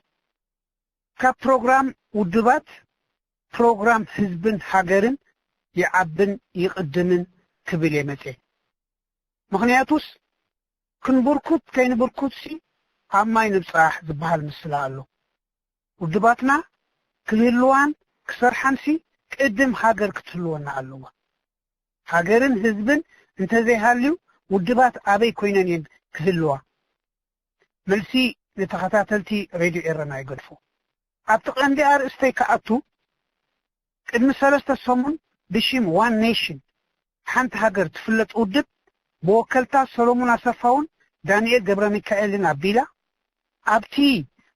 ካብ ፕሮግራም ውድባት ፕሮግራም ህዝብን ሃገርን ይዓብን ይቕድምን ክብል እየ መጽየ። ምኽንያቱስ ክንብርኩት ከይንብርኩትሲ ኣብ ማይ ንብጻሕ ዝበሃል ምስላ ኣሎ። ውድባትና ክህልዋን ክሰርሓንሲ ቅድም ሃገር ክትህልወና ኣለዋ። ሃገርን ህዝብን እንተዘይሃልዩ ውድባት ኣበይ ኮይነን እየን ክህልዋ? መልሲ ንተኸታተልቲ ሬድዮ ኤረና ይገድፎ። ኣብቲ ቀንዲ ኣርእስተይ ክኣቱ፣ ቅድሚ ሰለስተ ሰሙን ብሽም ዋን ኔሽን፣ ሓንቲ ሃገር ትፍለጥ ውድብ፣ ብወከልታ ሰሎሙን ኣሰፋውን ዳንኤል ገብረ ሚካኤልን ኣቢላ፣ ኣብቲ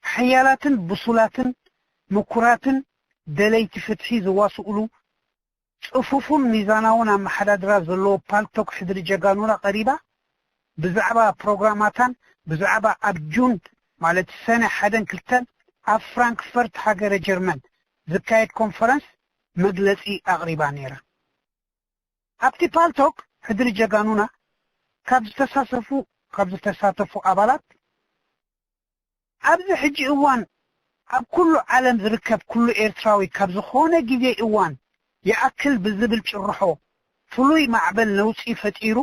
ሓያላትን ብሱላትን ምኩራትን ደለይቲ ፍትሒ ዝዋስኡሉ ጽፉፉን ሚዛናውን ኣመሓዳድራ ዘለዎ ፓልቶክ ሕድሪ ጀጋኑና ቀሪባ፣ ብዛዕባ ፕሮግራማታን ብዛዕባ ኣብ ጁን፣ ማለት ሰነ ሓደን ክልተን ኣብ ፍራንክፈርት ሃገረ ጀርመን ዝካየድ ኮንፈረንስ መግለጺ ኣቕሪባ ነይራ። ኣብቲ ፓልቶክ ሕድሪ ጀጋኑና ካብ ዝተሳተፉ ካብ ዝተሳተፉ ኣባላት፣ ኣብዚ ሕጂ እዋን ኣብ ኩሉ ዓለም ዝርከብ ኩሉ ኤርትራዊ ካብ ዝኾነ ግዜ እዋን ይኣክል ብዝብል ጭርሖ ፍሉይ ማዕበል ነውጺ ፈጢሩ፣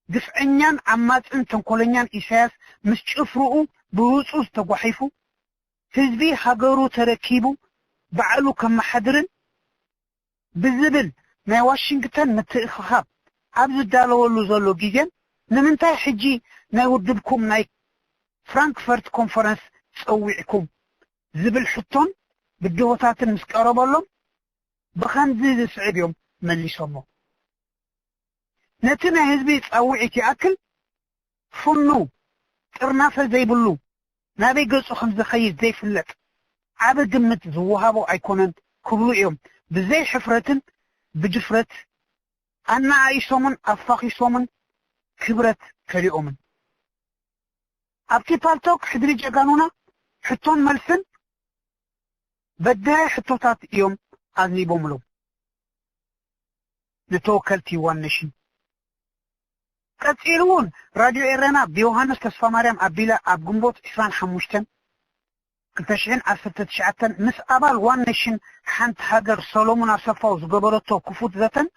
ግፍዐኛን ዓማጽን ተንኮለኛን ኢሳያስ ምስ ጭፍርኡ ብህጹጽ ተጓሒፉ፣ ህዝቢ ሃገሩ ተረኪቡ ባዕሉ ከመሓድርን ብዝብል ናይ ዋሽንግተን ምትእኽኻብ ኣብ ዝዳለወሉ ዘሎ ግዜን፣ ንምንታይ ሕጂ ናይ ውድብኩም ናይ ፍራንክፈርት ኮንፈረንስ ጸዊዕኩም ዝብል ሕቶን ብድሆታትን ምስ ቀረበሎም፣ ብኸምዚ ዝስዕብ እዮም መሊሶሞ። ነቲ ናይ ህዝቢ ጻውዒት ይኣክል፣ ፍኑ፣ ጥርናፈ ዘይብሉ፣ ናበይ ገጹ ከም ዝኸይድ ዘይፍለጥ፣ ዓቢ ግምት ዝወሃቦ ኣይኮነን ክብሉ እዮም ብዘይ ሕፍረትን ብድፍረት ኣነኣኢሶምን ኣፋኺሶምን ክብረት ከሊኦምን። ኣብቲ ፓልቶክ ሕድሪ ጀጋኑና ሕቶን መልስን በዳሂ ሕቶታት እዮም ኣዝኒቦምሉ ንተወከልቲ ዋን ኔሽን። ቀጺሉ እውን ራድዮ ኤረና ብዮሃንስ ተስፋማርያም ኣቢላ ኣብ ግንቦት ዕስራን ሓሙሽተን ክልተ ሽሕን ዓሰርተ ትሽዓተን ምስ ኣባል ዋን ኔሽን ሓንቲ ሃገር ሰሎሙን ኣሰፋው ዝገበረቶ ክፉት ዘተን፣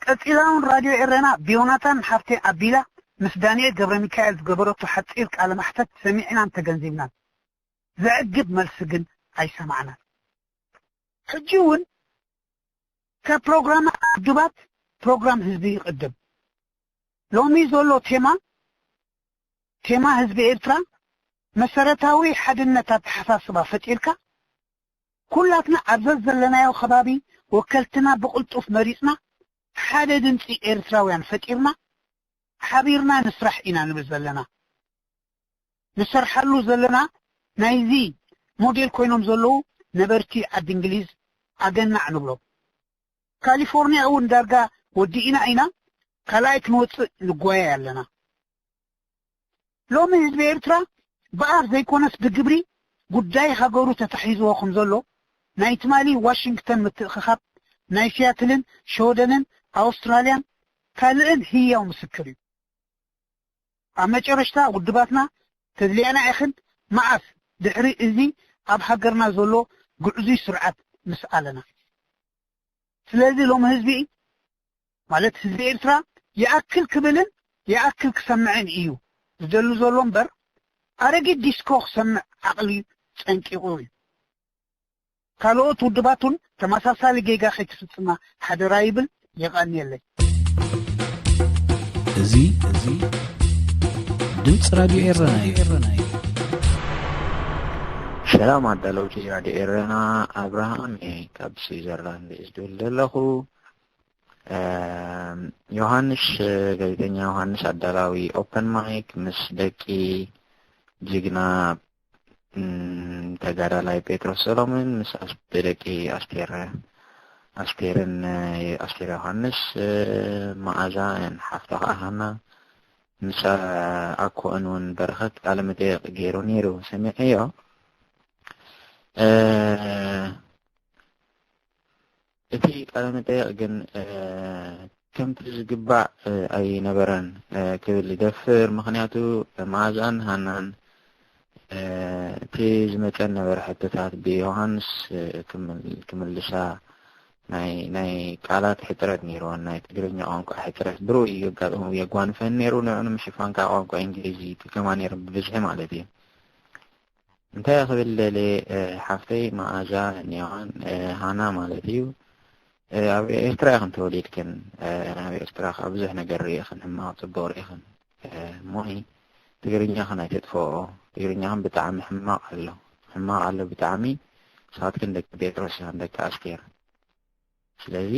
ቀጺላ እውን ራድዮ ኤረና ብዮናታን ሃብቴ ኣቢላ ምስ ዳንኤል ገብረ ሚካኤል ዝገበረቶ ሓጺር ቃለ ማሕተት ሰሚዕናን ተገንዚብናን። ዘዕግብ መልሲ ግን ኣይሰማዕናን። ሕጂ እውን ካብ ፕሮግራም ውድባት ፕሮግራም ህዝቢ ይቕድም። ሎሚ ዘሎ ቴማ፣ ቴማ ህዝቢ ኤርትራ፣ መሰረታዊ ሓድነት ኣተሓሳስባ ፈጢርካ፣ ኩላትና ኣብ ዘዘለናዮ ከባቢ ወከልትና ብቕልጡፍ መሪጽና፣ ሓደ ድምጺ ኤርትራውያን ፈጢርና፣ ሓቢርና ንስራሕ ኢና ንብል ዘለና። ንሰርሓሉ ዘለና ናይዚ ሞዴል ኮይኖም ዘለዉ ነበርቲ ዓዲ እንግሊዝ ኣገናዕ ንብሎም። ካሊፎርኒያ እውን ዳርጋ ወዲእና ኢና፣ ካልኣይ ክንወጽእ ንጓየ ኣለና። ሎሚ ህዝቢ ኤርትራ ብኣፍ ዘይኮነስ ብግብሪ ጉዳይ ሃገሩ ተታሒዝዎ ከም ዘሎ ናይ ትማሊ ዋሽንግተን ምትእኽኻብ ናይ ሲያትልን ሸወደንን ኣውስትራልያን ካልእን ህያው ምስክር እዩ። ኣብ መጨረሽታ ውድባትና ተድልያና ኢኽን መዓስ ድሕሪ እዚ ኣብ ሃገርና ዘሎ ግዕዙይ ስርዓት ምስ ኣለና። ስለዚ ሎሚ ህዝቢ ማለት ህዝቢ ኤርትራ ይኣክል ክብልን ይኣክል ክሰምዕን እዩ ዝደሊ ዘሎ እምበር ኣረጊት ዲስኮ ክሰምዕ ዓቕሊ ጸንቂቑ እዩ። ካልኦት ውድባቱን ተመሳሳሊ ጌጋ ከይትፍጽማ ሓደራ ይብል። የቐንየለይ። እዚ እዚ ድምፂ ራድዮ ኤረና እዩ። ሰላም ኣዳለውቲ ራድዮ ኤረና፣ ኣብርሃም እየ ካብ ስዊዘርላንድ እየ ዝድውል ዘለኹ። ዮሃንስ፣ ጋዜጠኛ ዮሃንስ ኣዳላዊ ኦፐን ማይክ ምስ ደቂ ጅግና ተጋዳላይ ጴጥሮስ ሰሎምን ምስ ደቂ ኣስቴር ኣስቴርን ኣስቴር ዮሃንስ፣ መኣዛ ሓፍታ ከዓ ሃና፣ ምስ ኣኮእን እውን በረኸት ቃለ መጠየቕ ገይሩ ነይሩ፣ ሰሚዐዮ። እቲ ቃለ መጠየቕ ግን ከምቲ ዝግባእ ኣይነበረን ክብል ይደፍር። ምኽንያቱ መኣዛን ሃናን እቲ ዝመፀን ነበረ ሕቶታት ብዮሃንስ ክምልሳ ናይ ቃላት ሕፅረት ነይርዎን ናይ ትግርኛ ቋንቋ ሕፅረት ብርኡ እዩ የጋጥሙ የጓንፈን ነይሩ። ንዑ ንምሽፋን ከዓ ቋንቋ እንግሊዝ ይጥቀማ ነይሩ ብብዝሒ ማለት እዩ። እንታይ ክብል ደልየ ሓፍተይ መኣዛ እኒኦን ሃና ማለት እዩ። ኣብ ኤርትራ ኢኽን ተወሊድክን፣ ኣብ ኤርትራ ከዓ ብዙሕ ነገር ርኢኽን፣ ሕማቕ ፅቡቕ ርኢኽን። እሞኒ ትግርኛኽን ኣይተጥፍኦ። ትግርኛኽን ብጣዕሚ ሕማቕ ኣሎ፣ ሕማቕ ኣሎ ብጣዕሚ። ንስኻትክን ደቂ ጴጥሮስ ኢኽን፣ ደቂ ኣስቴር። ስለዚ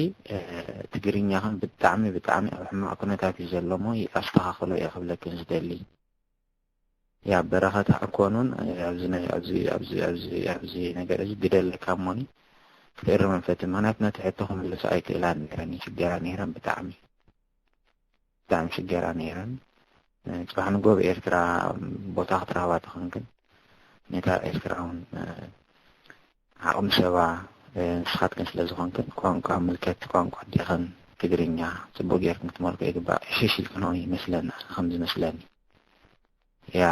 ትግርኛኽን ብጣዕሚ ብጣዕሚ ኣብ ሕማቕ ኩነታት እዩ ዘሎ እሞ ኣስተኻኽሎ እየ ክብለክን ዝደሊ። ያ በረኸት ኣኮኑን ኣብዚ ነገር እዚ ግደ ኣለካ እሞኒ ክትእርመን ፈትን። ምክንያቱ ነቲ ሕቶ ክምልሶ ኣይክእላን ነይረን፣ ይሽገራ ነይረን ብጣዕሚ ብጣዕሚ ሽገራ ነይረን። ጽባሕ ንጎብ ኤርትራ ቦታ ክትረኽባ ትኽንክን ነታ ኤርትራ እውን ዓቕሚ ሰባ ንስኻትክን ስለ ዝኾንክን ቋንቋ ምልከት ቋንቋ ዲኽን ትግርኛ ጽቡቅ ጌርክን ክትመልኮ ይግባእ። ዕሽሽ ኢልክንኦ ይመስለና ከምዚ መስለኒ። ያ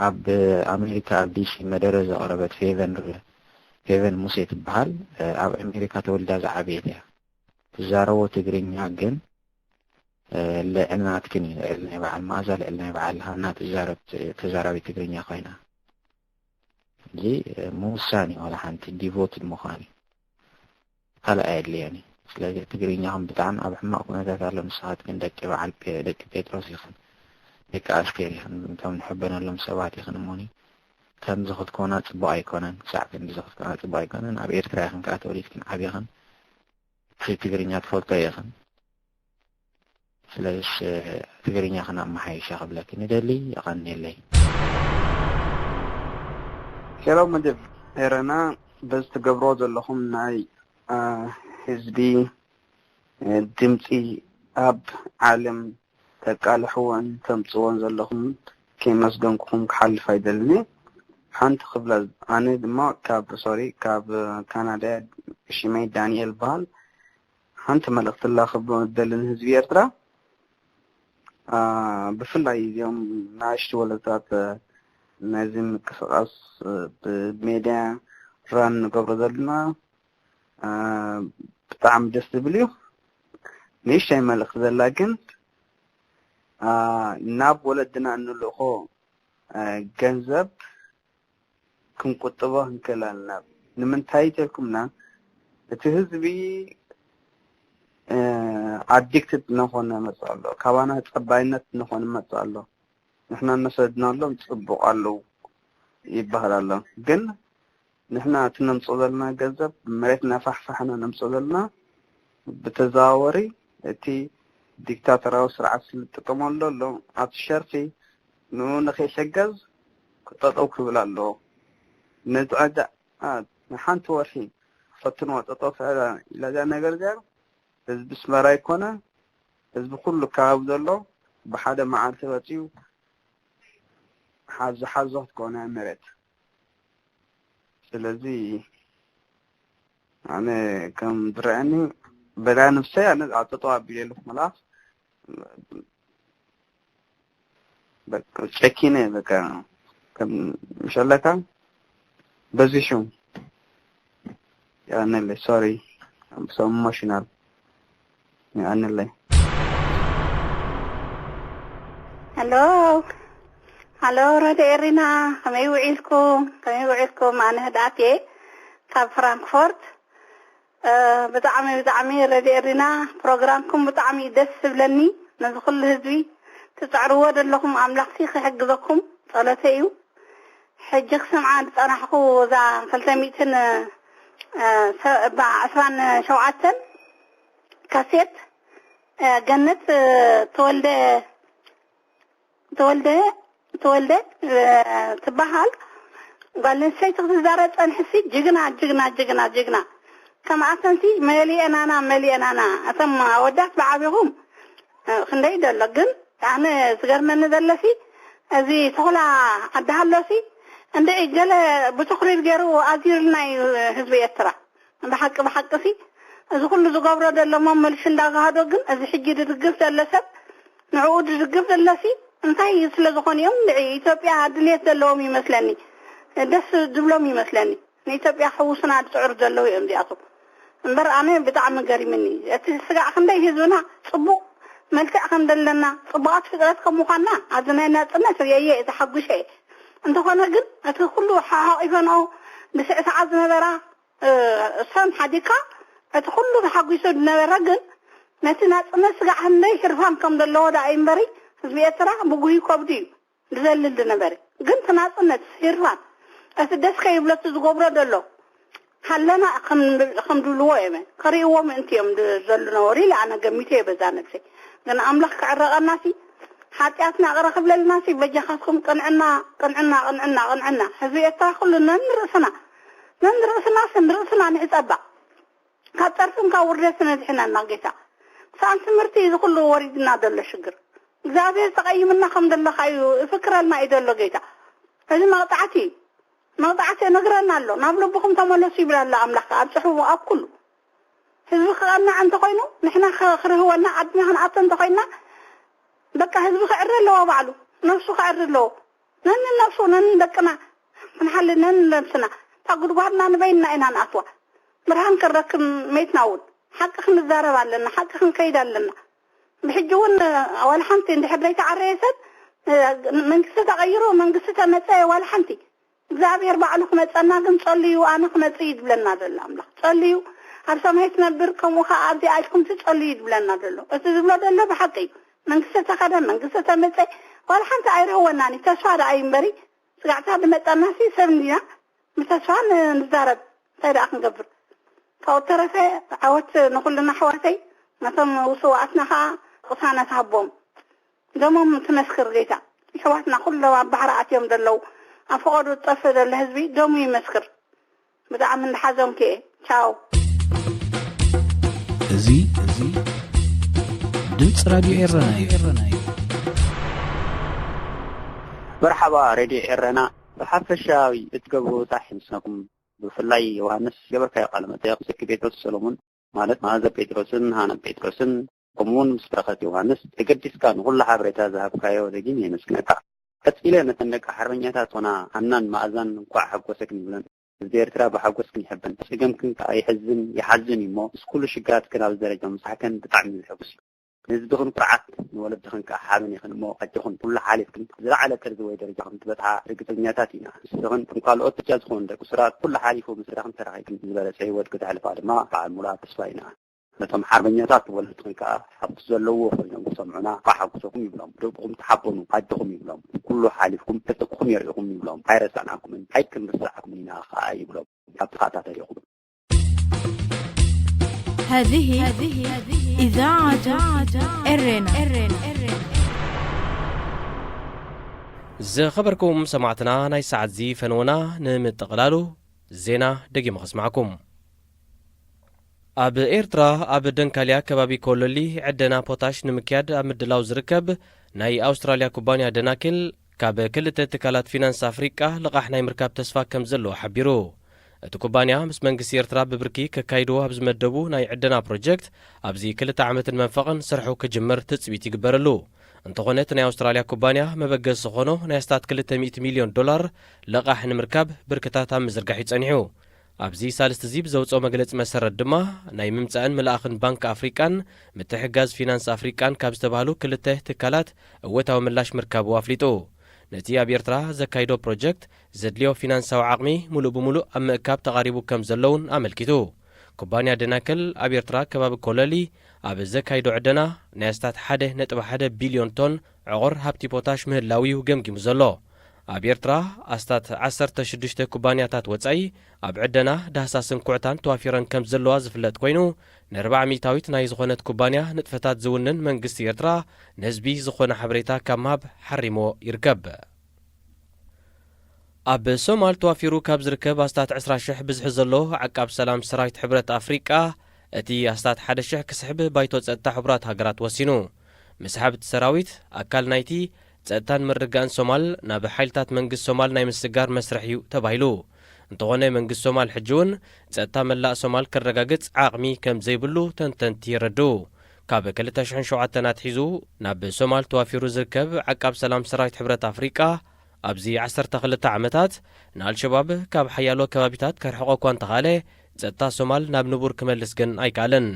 ኣብ ኣሜሪካ ኣብ ዲሲ መደረ ዘቕረበት ፌቨን ፌቨን ሙሴ ትበሃል። ኣብ ኣሜሪካ ተወልዳ ዝዓበየት እያ። ትዛረቦ ትግርኛ ግን ልዕሊ ናትክን እዩ። ልዕሊ ናይ በዓል መኣዛ ልዕሊ ናይ በዓል ሃና ትዛረብ ተዛራቢ ትግርኛ ኮይና እዚ ምውሳን እዩ። ዋላ ሓንቲ ዲቮትድ ምዃን እዩ። ካልእ ኣየድልየን እዩ። ስለዚ ትግርኛኹም ብጣዕሚ ኣብ ሕማቕ ኩነታት ኣሎ። ንስኻትክን ደቂ በዓል ደቂ ጴጥሮስ ኢኽን፣ ደቂ ኣስቴር ኢኽን፣ እቶም ንሕበነሎም ሰባት ኢኽን። እሞኒ ከምዚ ክትኮና ጽቡቕ ኣይኮነን። ክሳዕ ክንዲ ክትኮና ጽቡቕ ኣይኮነን። ኣብ ኤርትራ ኢኽን ከዓ ተወሊድክን ዓቢኽን። ትግርኛ ትፈልጦ ኢኽን። ስለዚስ ትግርኛ ክነመሓይሻ ክብለኪ ንደሊ። የቐንየለይ። ሄሎ መደብ ኤረና፣ በዚ ትገብሮ ዘለኹም ናይ ህዝቢ ድምፂ ኣብ ዓለም ተቃልሕዎን ተምፅዎን ዘለኹም ከመስገንኩኹም ክሓልፍ ኣይደልን። ሓንቲ ክብላ ኣነ ድማ ካብ ሶሪ ካብ ካናዳ ሽመይ ዳንኤል በሃል። ሓንቲ መልእኽቲ ላኽብሎ ንደሊ ንህዝቢ ኤርትራ፣ ብፍላይ እዚኦም ናእሽቱ ወለድታት ነዚ ምንቅስቃስ ብሜድያ ራን ንገብሮ ዘለና ብጣዕሚ ደስ ዝብል እዩ። ንእሽተይ መልእኽቲ ዘላ ግን ናብ ወለድና እንልእኾ ገንዘብ ክንቁጥቦ ክንክእል ኣለና። ንምንታይ ተልኩምና እቲ ህዝቢ ኣዲክትድ እናኾነ መፅእ ኣሎ። ካባና ተፀባይነት እናኾነ መፅእ ኣሎ። ንሕና እነሰድናሎም ፅቡቕ ኣለዉ ይበሃል ኣሎ። ግን ንሕና እቲ ነምፅኦ ዘለና ገንዘብ መሬት እናፋሕፋሕና ነምፅኦ ዘለና ብተዘዋወሪ እቲ ዲክታተራዊ ስርዓት ስለ ዝጥቀመሉ ኣሎ። ኣብቲ ሸርፊ ንኡ ንኸይሕገዝ ጠጠው ክብል ኣለዎ። ነዚ ዕዳ ንሓንቲ ወርሒ ፈትንዎ ጠጠው ክዕዳ ኢላ እዚኣ ነገር እዚኣ ህዝቢ ኣስመራ ኣይኮነ ህዝቢ ኩሉ ከባቢ ዘሎ ብሓደ መዓልቲ መፅዩ ሓዞ ሓዞ ክትኮነ መሬት። ስለዚ ኣነ ከም ዝረኣየኒ በዳ ነብሰይ ኣነ ኣብ ጠጠው ኣቢለ ኣለኹ መልኣኽ ጨኪነ በቃ ከም ምሸለካ በዚሹ የቀንለይ። ሶሪ፣ I'm so emotional። የቀንለይ። ሄሎ ሄሎ፣ ረድኤ ሪና፣ ከመይ ውዒልኩም? ከመይ ውዒልኩም? ኣነ ህድኣት እየ ካብ ፍራንክፎርት። ብጣዕሚ ብጣዕሚ ረድኤ ሪና፣ ፕሮግራምኩም ብጣዕሚ እዩ ደስ ዝብለኒ። ነዚ ኩሉ ህዝቢ ትፅዕርዎ ዘለኹም ኣምላኽሲ ክሕግዘኩም ፀሎተይ እዩ። ሕጂ ክሰምዓ ዝፀናሕኩ እዛ ክልተ ሚእትን ዕስራን ሸውዓተን ካሴት ገነት ተወልደ ተወልደ ተወልደ ትበሃል ጓል ኣንስተይቲ ክትዛረብ ፀንሕሲ ጅግና ጅግና ጅግና ጅግና። ከምኣተንሲ መሊአናና መሊአናና። እቶም ኣወዳት ብዓቢኹም ክንደይ ደሎ ግን ኣነ ዝገርመኒ ዘለሲ እዚ ተኹላ ዓዲ ሃሎሲ እንድዒ ገለ ብትኹሪር ገይሩ ኣዚርና እዩ ህዝቢ ኤርትራ። ብሓቂ ብሓቂ ሲ እዚ ኩሉ ዝገብሮ ዘሎ እሞ መልሲ እንዳጋህዶ፣ ግን እዚ ሕጂ ዝድግፍ ዘሎ ሰብ፣ ንዕኡ ዝድግፍ ዘሎሲ እንታይ እዩ? ስለ ዝኾኑ እዮም ንዒ ኢትዮጵያ ድልየት ዘለዎም ይመስለኒ፣ ደስ ዝብሎም ይመስለኒ። ንኢትዮጵያ ክሕውሱና ዝፅዕሩ ዘለዉ እዮም እዚኣቶም። እምበር ኣነ ብጣዕሚ ገሪምኒ። እቲ ስጋዕ ክንደይ ህዝብና ፅቡቕ መልክዕ ከም ዘለና፣ ፅቡቓት ፍጥረት ከም ምዃንና ኣብዚ ናይ ናፅነት ርእየ እየ ተሓጒሰ እየ። እንተኾነ ግን እቲ ኩሉ ሓሓቒፈንኦ ብስዕስዓ ዝነበራ፣ እ፣ እሰን ሓዲካ እቲ ኩሉ ተሓጒሱ ዝነበረ ግን ነቲ ናፅነት ስጋዕ ክንደይ ህርፋን ከም ዘለዎ ደኣ እዩ እምበሪ ህዝቢ ኤርትራ ብጉሂ ከብዱ እዩ ዝዘልል ዝነበረ። ግን እቲ ናፅነት ህርፋን እቲ ደስ ከይብሎ እቲ ዝገብሮ ዘሎ ሃለና ከም ከም ድብልዎ እዮም ከርእይዎ ምእንቲ እዮም ድ- ዘሉ ነበሩ ኢለ ኣነ ገሚተ እየ በዛ ነብሰይ። ግን ኣምላኽ ክዕረቐና ሲ ሓጢኣትና ቅረ ክብለልና ሲ በጃኻትኩም ቅንዕና ቅንዕና ቅንዕና ቅንዕና ህዝቢ ኤርትራ ኩሉ ነንርእስና ነንርእስና ሲ ንርእስና ንሕጸባ። ካብ ጸርፍን ካብ ውርደትን ኣድሕነና ጌታ። ክሳን ትምህርቲ እዚ ኩሉ ወሪድና ዘሎ ሽግር እግዚኣብሔር ተቐይምና ከም ዘለኻ እዩ እፍክረልና እዩ ዘሎ ጌታ። እዚ መቕጻዕቲ እዩ። መቕጻዕቲ እነግረና ኣሎ። ናብ ልብኹም ተመለሱ ይብል ኣሎ ኣምላኽ ኣብ ጽሑፉ ኣብ ኩሉ። ህዝቢ ክቐንዕ እንተኾይኑ ንሕና ኽ- ክርህወና ዓድና ክንኣቶ እንተኾይንና በቃ ህዝቢ ክዕሪ ኣለዎ ባዕሉ። ነብሱ ክዕሪ ኣለዎ። ነንነብሱ ነንደቅና ክንሓሊ ነንነብስና እታ ጉድጓድና ንበይንና ኢና ንኣትዋ። ብርሃን ክንረክብ መይትና እውን ሓቂ ክንዛረብ ኣለና፣ ሓቂ ክንከይድ ኣለና። ብሕጂ እውን ዋላ ሓንቲ እንድሕር ዘይተዓረየ ሰብ መንግስቲ ተቐይሩ መንግስቲ ተመፀ ዋላ ሓንቲ እግዚኣብሔር ባዕሉ ክመፀና ግን ፀልዩ ኣነ ክመፅእ እዩ ዝብለና ዘሎ ኣምላኽ ፀልዩ ኣብ ሰማይ ትነብር ከምኡ ከዓ ኣብዚ ኣልኩም ትፀልዩ እዩ ዝብለና ዘሎ እቲ ዝብሎ ዘሎ ብሓቂ እዩ መንግስቲ ተኸደ መንግስቲ ተመፀ ዋላ ሓንቲ ኣይረህወናን እዩ ተስፋ ደኣ እዩ እምበሪ ስጋዕታ ዝመፀና ሲ ሰብ እንዲና ብተስፋ ንዛረብ እንታይ ደኣ ክንገብር ካብኡ ተረፈ ዓወት ንኩልና ኣሕዋተይ ነቶም ውስዋኣትና ከዓ ቅሳነት ሃቦም ደሞም ትመስክር ጌታ ይሕዋትና ኩሎም ኣብ ባሕሪ ኣትዮም ዘለዉ ኣብ ፈቐዱ ዝጠፍእ ዘሎ ህዝቢ ደሙ ይመስክር ብጣዕሚ እንዳሓዘንኩ እየ ቻው እዚ እዚ ድምፂ ራድዮ ኤረና እዩ። መርሓባ ሬድዮ ኤረና ብሓፈሻዊ እትገብርዎ ፃሕ ምስነኩም ብፍላይ ዮሃንስ ገበርካዮ ቃለ መጠየቕ ምስኪ ጴጥሮስ ሰሎሙን ማለት መኣዘ ጴጥሮስን ሃና ጴጥሮስን ከምኡውን ምስ በረኸት ዮሃንስ ተገዲስካ ንኹሉ ሓበሬታ ዝሃብካዮ ደጊም የመስግነካ። ቀጺለ ነተን ደቂ ሓርበኛታት ኾና ሃናን መኣዛን እንኳዕ ሓጎሰክን ይብለን። ህዝቢ ኤርትራ ብሓጎስክን ይሕበን። ጸገምክን ከኣ የሕዝን ይሓዝን እዩ እሞ ምስ ኩሉ ሽግራትክን ኣብዚ ደረጃ ምብጻሕክን ብጣዕሚ ዘሐጉስ እዩ። ንህዝብኽን ኩርዓት ንወለድኽን ከኣ ሓበን ኢኽን እሞ ኣጆኽን ኩሉ ሓሊፍክን ዝለዓለ ጥርዚ ወይ ደረጃ ከም ትበጽሓ ርግጸኛታት ኢና። ንስኽን ከም ካልኦት ብቻ ዝኾኑ ደቂ ሱራት ኩሉ ሓሊፉ ምስራኽን ተራኺብክን ዝበለጸ ህይወት ክተሕልፋ ድማ በዓል ሙሉኣት ተስፋ ኢና። ነቶም ሓርበኛታት ወለድኽን ከኣ ሓጎስ ዘለዎ ኮይኖም ክሰምዑና እንኳዕ ሓጎሰኩም ይብሎም። ደቅኹም ተሓበኑ ኣጆኹም ይብሎም። ኩሉ ሓሊፍኩም ደቅኹም የርእኹም ይብሎም። ኣይረሳዕናኩምን ኣይክንርስዓኩምን ኢና ከኣ ይብሎም። ካብ ተኸታተሊኹም هذه إذاعة إرنا ዝኸበርኩም ሰማዕትና ናይ ሰዓት እዚ ፈነወና ንምጥቕላሉ ዜና ደጊመ ከስማዕኩም ኣብ ኤርትራ ኣብ ደንካልያ ከባቢ ኮሎሊ ዕደና ፖታሽ ንምክያድ ኣብ ምድላው ዝርከብ ናይ ኣውስትራልያ ኩባንያ ደናክል ካብ ክልተ ትካላት ፊናንስ ኣፍሪቃ ልቓሕ ናይ ምርካብ ተስፋ ከም ዘለዎ ሓቢሩ። እቲ ኩባንያ ምስ መንግስቲ ኤርትራ ብብርኪ ከካይድዎ ኣብ ዝመደቡ ናይ ዕደና ፕሮጀክት ኣብዚ ክልተ ዓመትን መንፈቕን ስርሑ ክጅምር ትጽቢት ይግበረሉ። እንተኾነ እቲ ናይ ኣውስትራልያ ኩባንያ መበገሲ ዝኾኖ ናይ ኣስታት ክልተ ሚእቲ ሚልዮን ዶላር ልቓሕ ንምርካብ ብርክታት ኣብ ምዝርጋሕ እዩ ጸኒሑ። ኣብዚ ሳልስቲ እዚ ብዘውፅኦ መግለፂ መሰረት ድማ ናይ ምምፃእን ምልኣኽን ባንክ ኣፍሪቃን ምትሕግጋዝ ፊናንስ ኣፍሪቃን ካብ ዝተባህሉ ክልተ ትካላት እወታዊ ምላሽ ምርካቡ ኣፍሊጡ። ነቲ ኣብ ኤርትራ ዘካይዶ ፕሮጀክት ዘድልዮ ፊናንሳዊ ዓቕሚ ሙሉእ ብሙሉእ ኣብ ምእካብ ተቓሪቡ ከም ዘሎ እውን ኣመልኪቱ። ኩባንያ ደናከል ኣብ ኤርትራ ከባቢ ኮለሊ ኣብ ዘካይዶ ዕደና ናይ ኣስታት ሓደ ነጥቢ ሓደ ቢልዮን ቶን ዕቑር ሃብቲ ፖታሽ ምህላው እዩ ገምጊሙ ዘሎ። ኣብ ኤርትራ ኣስታት ዓሰርተ ሽዱሽተ ኩባንያታት ወጻኢ ኣብ ዕደና ዳህሳስን ኩዕታን ተዋፊረን ከም ዘለዋ ዝፍለጥ ኮይኑ ንርባዕ ሚእታዊት ናይ ዝኾነት ኩባንያ ንጥፈታት ዝውንን መንግስቲ ኤርትራ ንህዝቢ ዝኾነ ሓበሬታ ካብ ምሃብ ሓሪሞ ይርከብ። ኣብ ሶማል ተዋፊሩ ካብ ዝርከብ ኣስታት ዕስራ ሽሕ ብዝሒ ዘሎ ዓቃብ ሰላም ሰራዊት ሕብረት ኣፍሪቃ እቲ ኣስታት ሓደ ሽሕ ክስሕብ ባይቶ ጸጥታ ሕቡራት ሃገራት ወሲኑ። ምስሓብ እቲ ሰራዊት ኣካል ናይቲ ጸጥታን ምርግጋእን ሶማል ናብ ሓይልታት መንግስቲ ሶማል ናይ ምስግጋር መስርሕ እዩ ተባሂሉ። እንተኾነ መንግስቲ ሶማል ሕጂ እውን ጸጥታ መላእ ሶማል ክረጋግጽ ዓቕሚ ከም ዘይብሉ ተንተንቲ የረድኡ። ካብ ክልተ ሽሕን ሸውዓተን ኣትሒዙ ናብ ሶማል ተዋፊሩ ዝርከብ ዓቃብ ሰላም ሰራዊት ሕብረት ኣፍሪቃ ኣብዚ ዓሰርተ ክልተ ዓመታት ንኣልሸባብ ካብ ሓያሎ ከባቢታት ከርሕቖ እኳ እንተኻለ፣ ጸጥታ ሶማል ናብ ንቡር ክመልስ ግን ኣይከኣለን።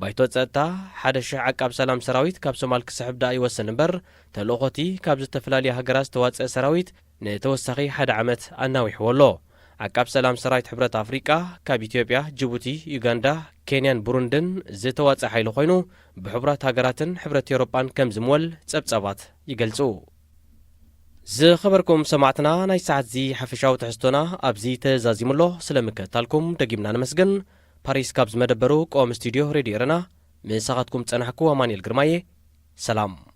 ባይቶ ጸጥታ ሓደ ሽሕ ዓቃብ ሰላም ሰራዊት ካብ ሶማል ክስሕብ ደኣ ይወስን እምበር፣ ተልእኾቲ ካብ ዝተፈላለዩ ሃገራት ዝተዋጸአ ሰራዊት ንተወሳኺ ሓደ ዓመት ኣናዊሕዎ ኣሎ። ዓቃብ ሰላም ሰራዊት ሕብረት ኣፍሪቃ ካብ ኢትዮጵያ፣ ጅቡቲ፣ ዩጋንዳ፣ ኬንያን ብሩንድን ዝተዋጸ ሓይሊ ኮይኑ፣ ብሕቡራት ሃገራትን ሕብረት ኤውሮጳን ከም ዝምወል ጸብጻባት ይገልጹ። ዝኸበርኩም ሰማዕትና፣ ናይ ሰዓት እዚ ሓፈሻዊ ትሕዝቶና ኣብዚ ተዛዚሙ ኣሎ። ስለምክትታልኩም ደጊምና ነመስግን። ፓሪስ ካብ ዝመደበሩ ቀዋሚ ስቱዲዮ ሬድዮ ኤረና ምሳኻትኩም ጸናሕኩ ኣማኑኤል ግርማየ። ሰላም።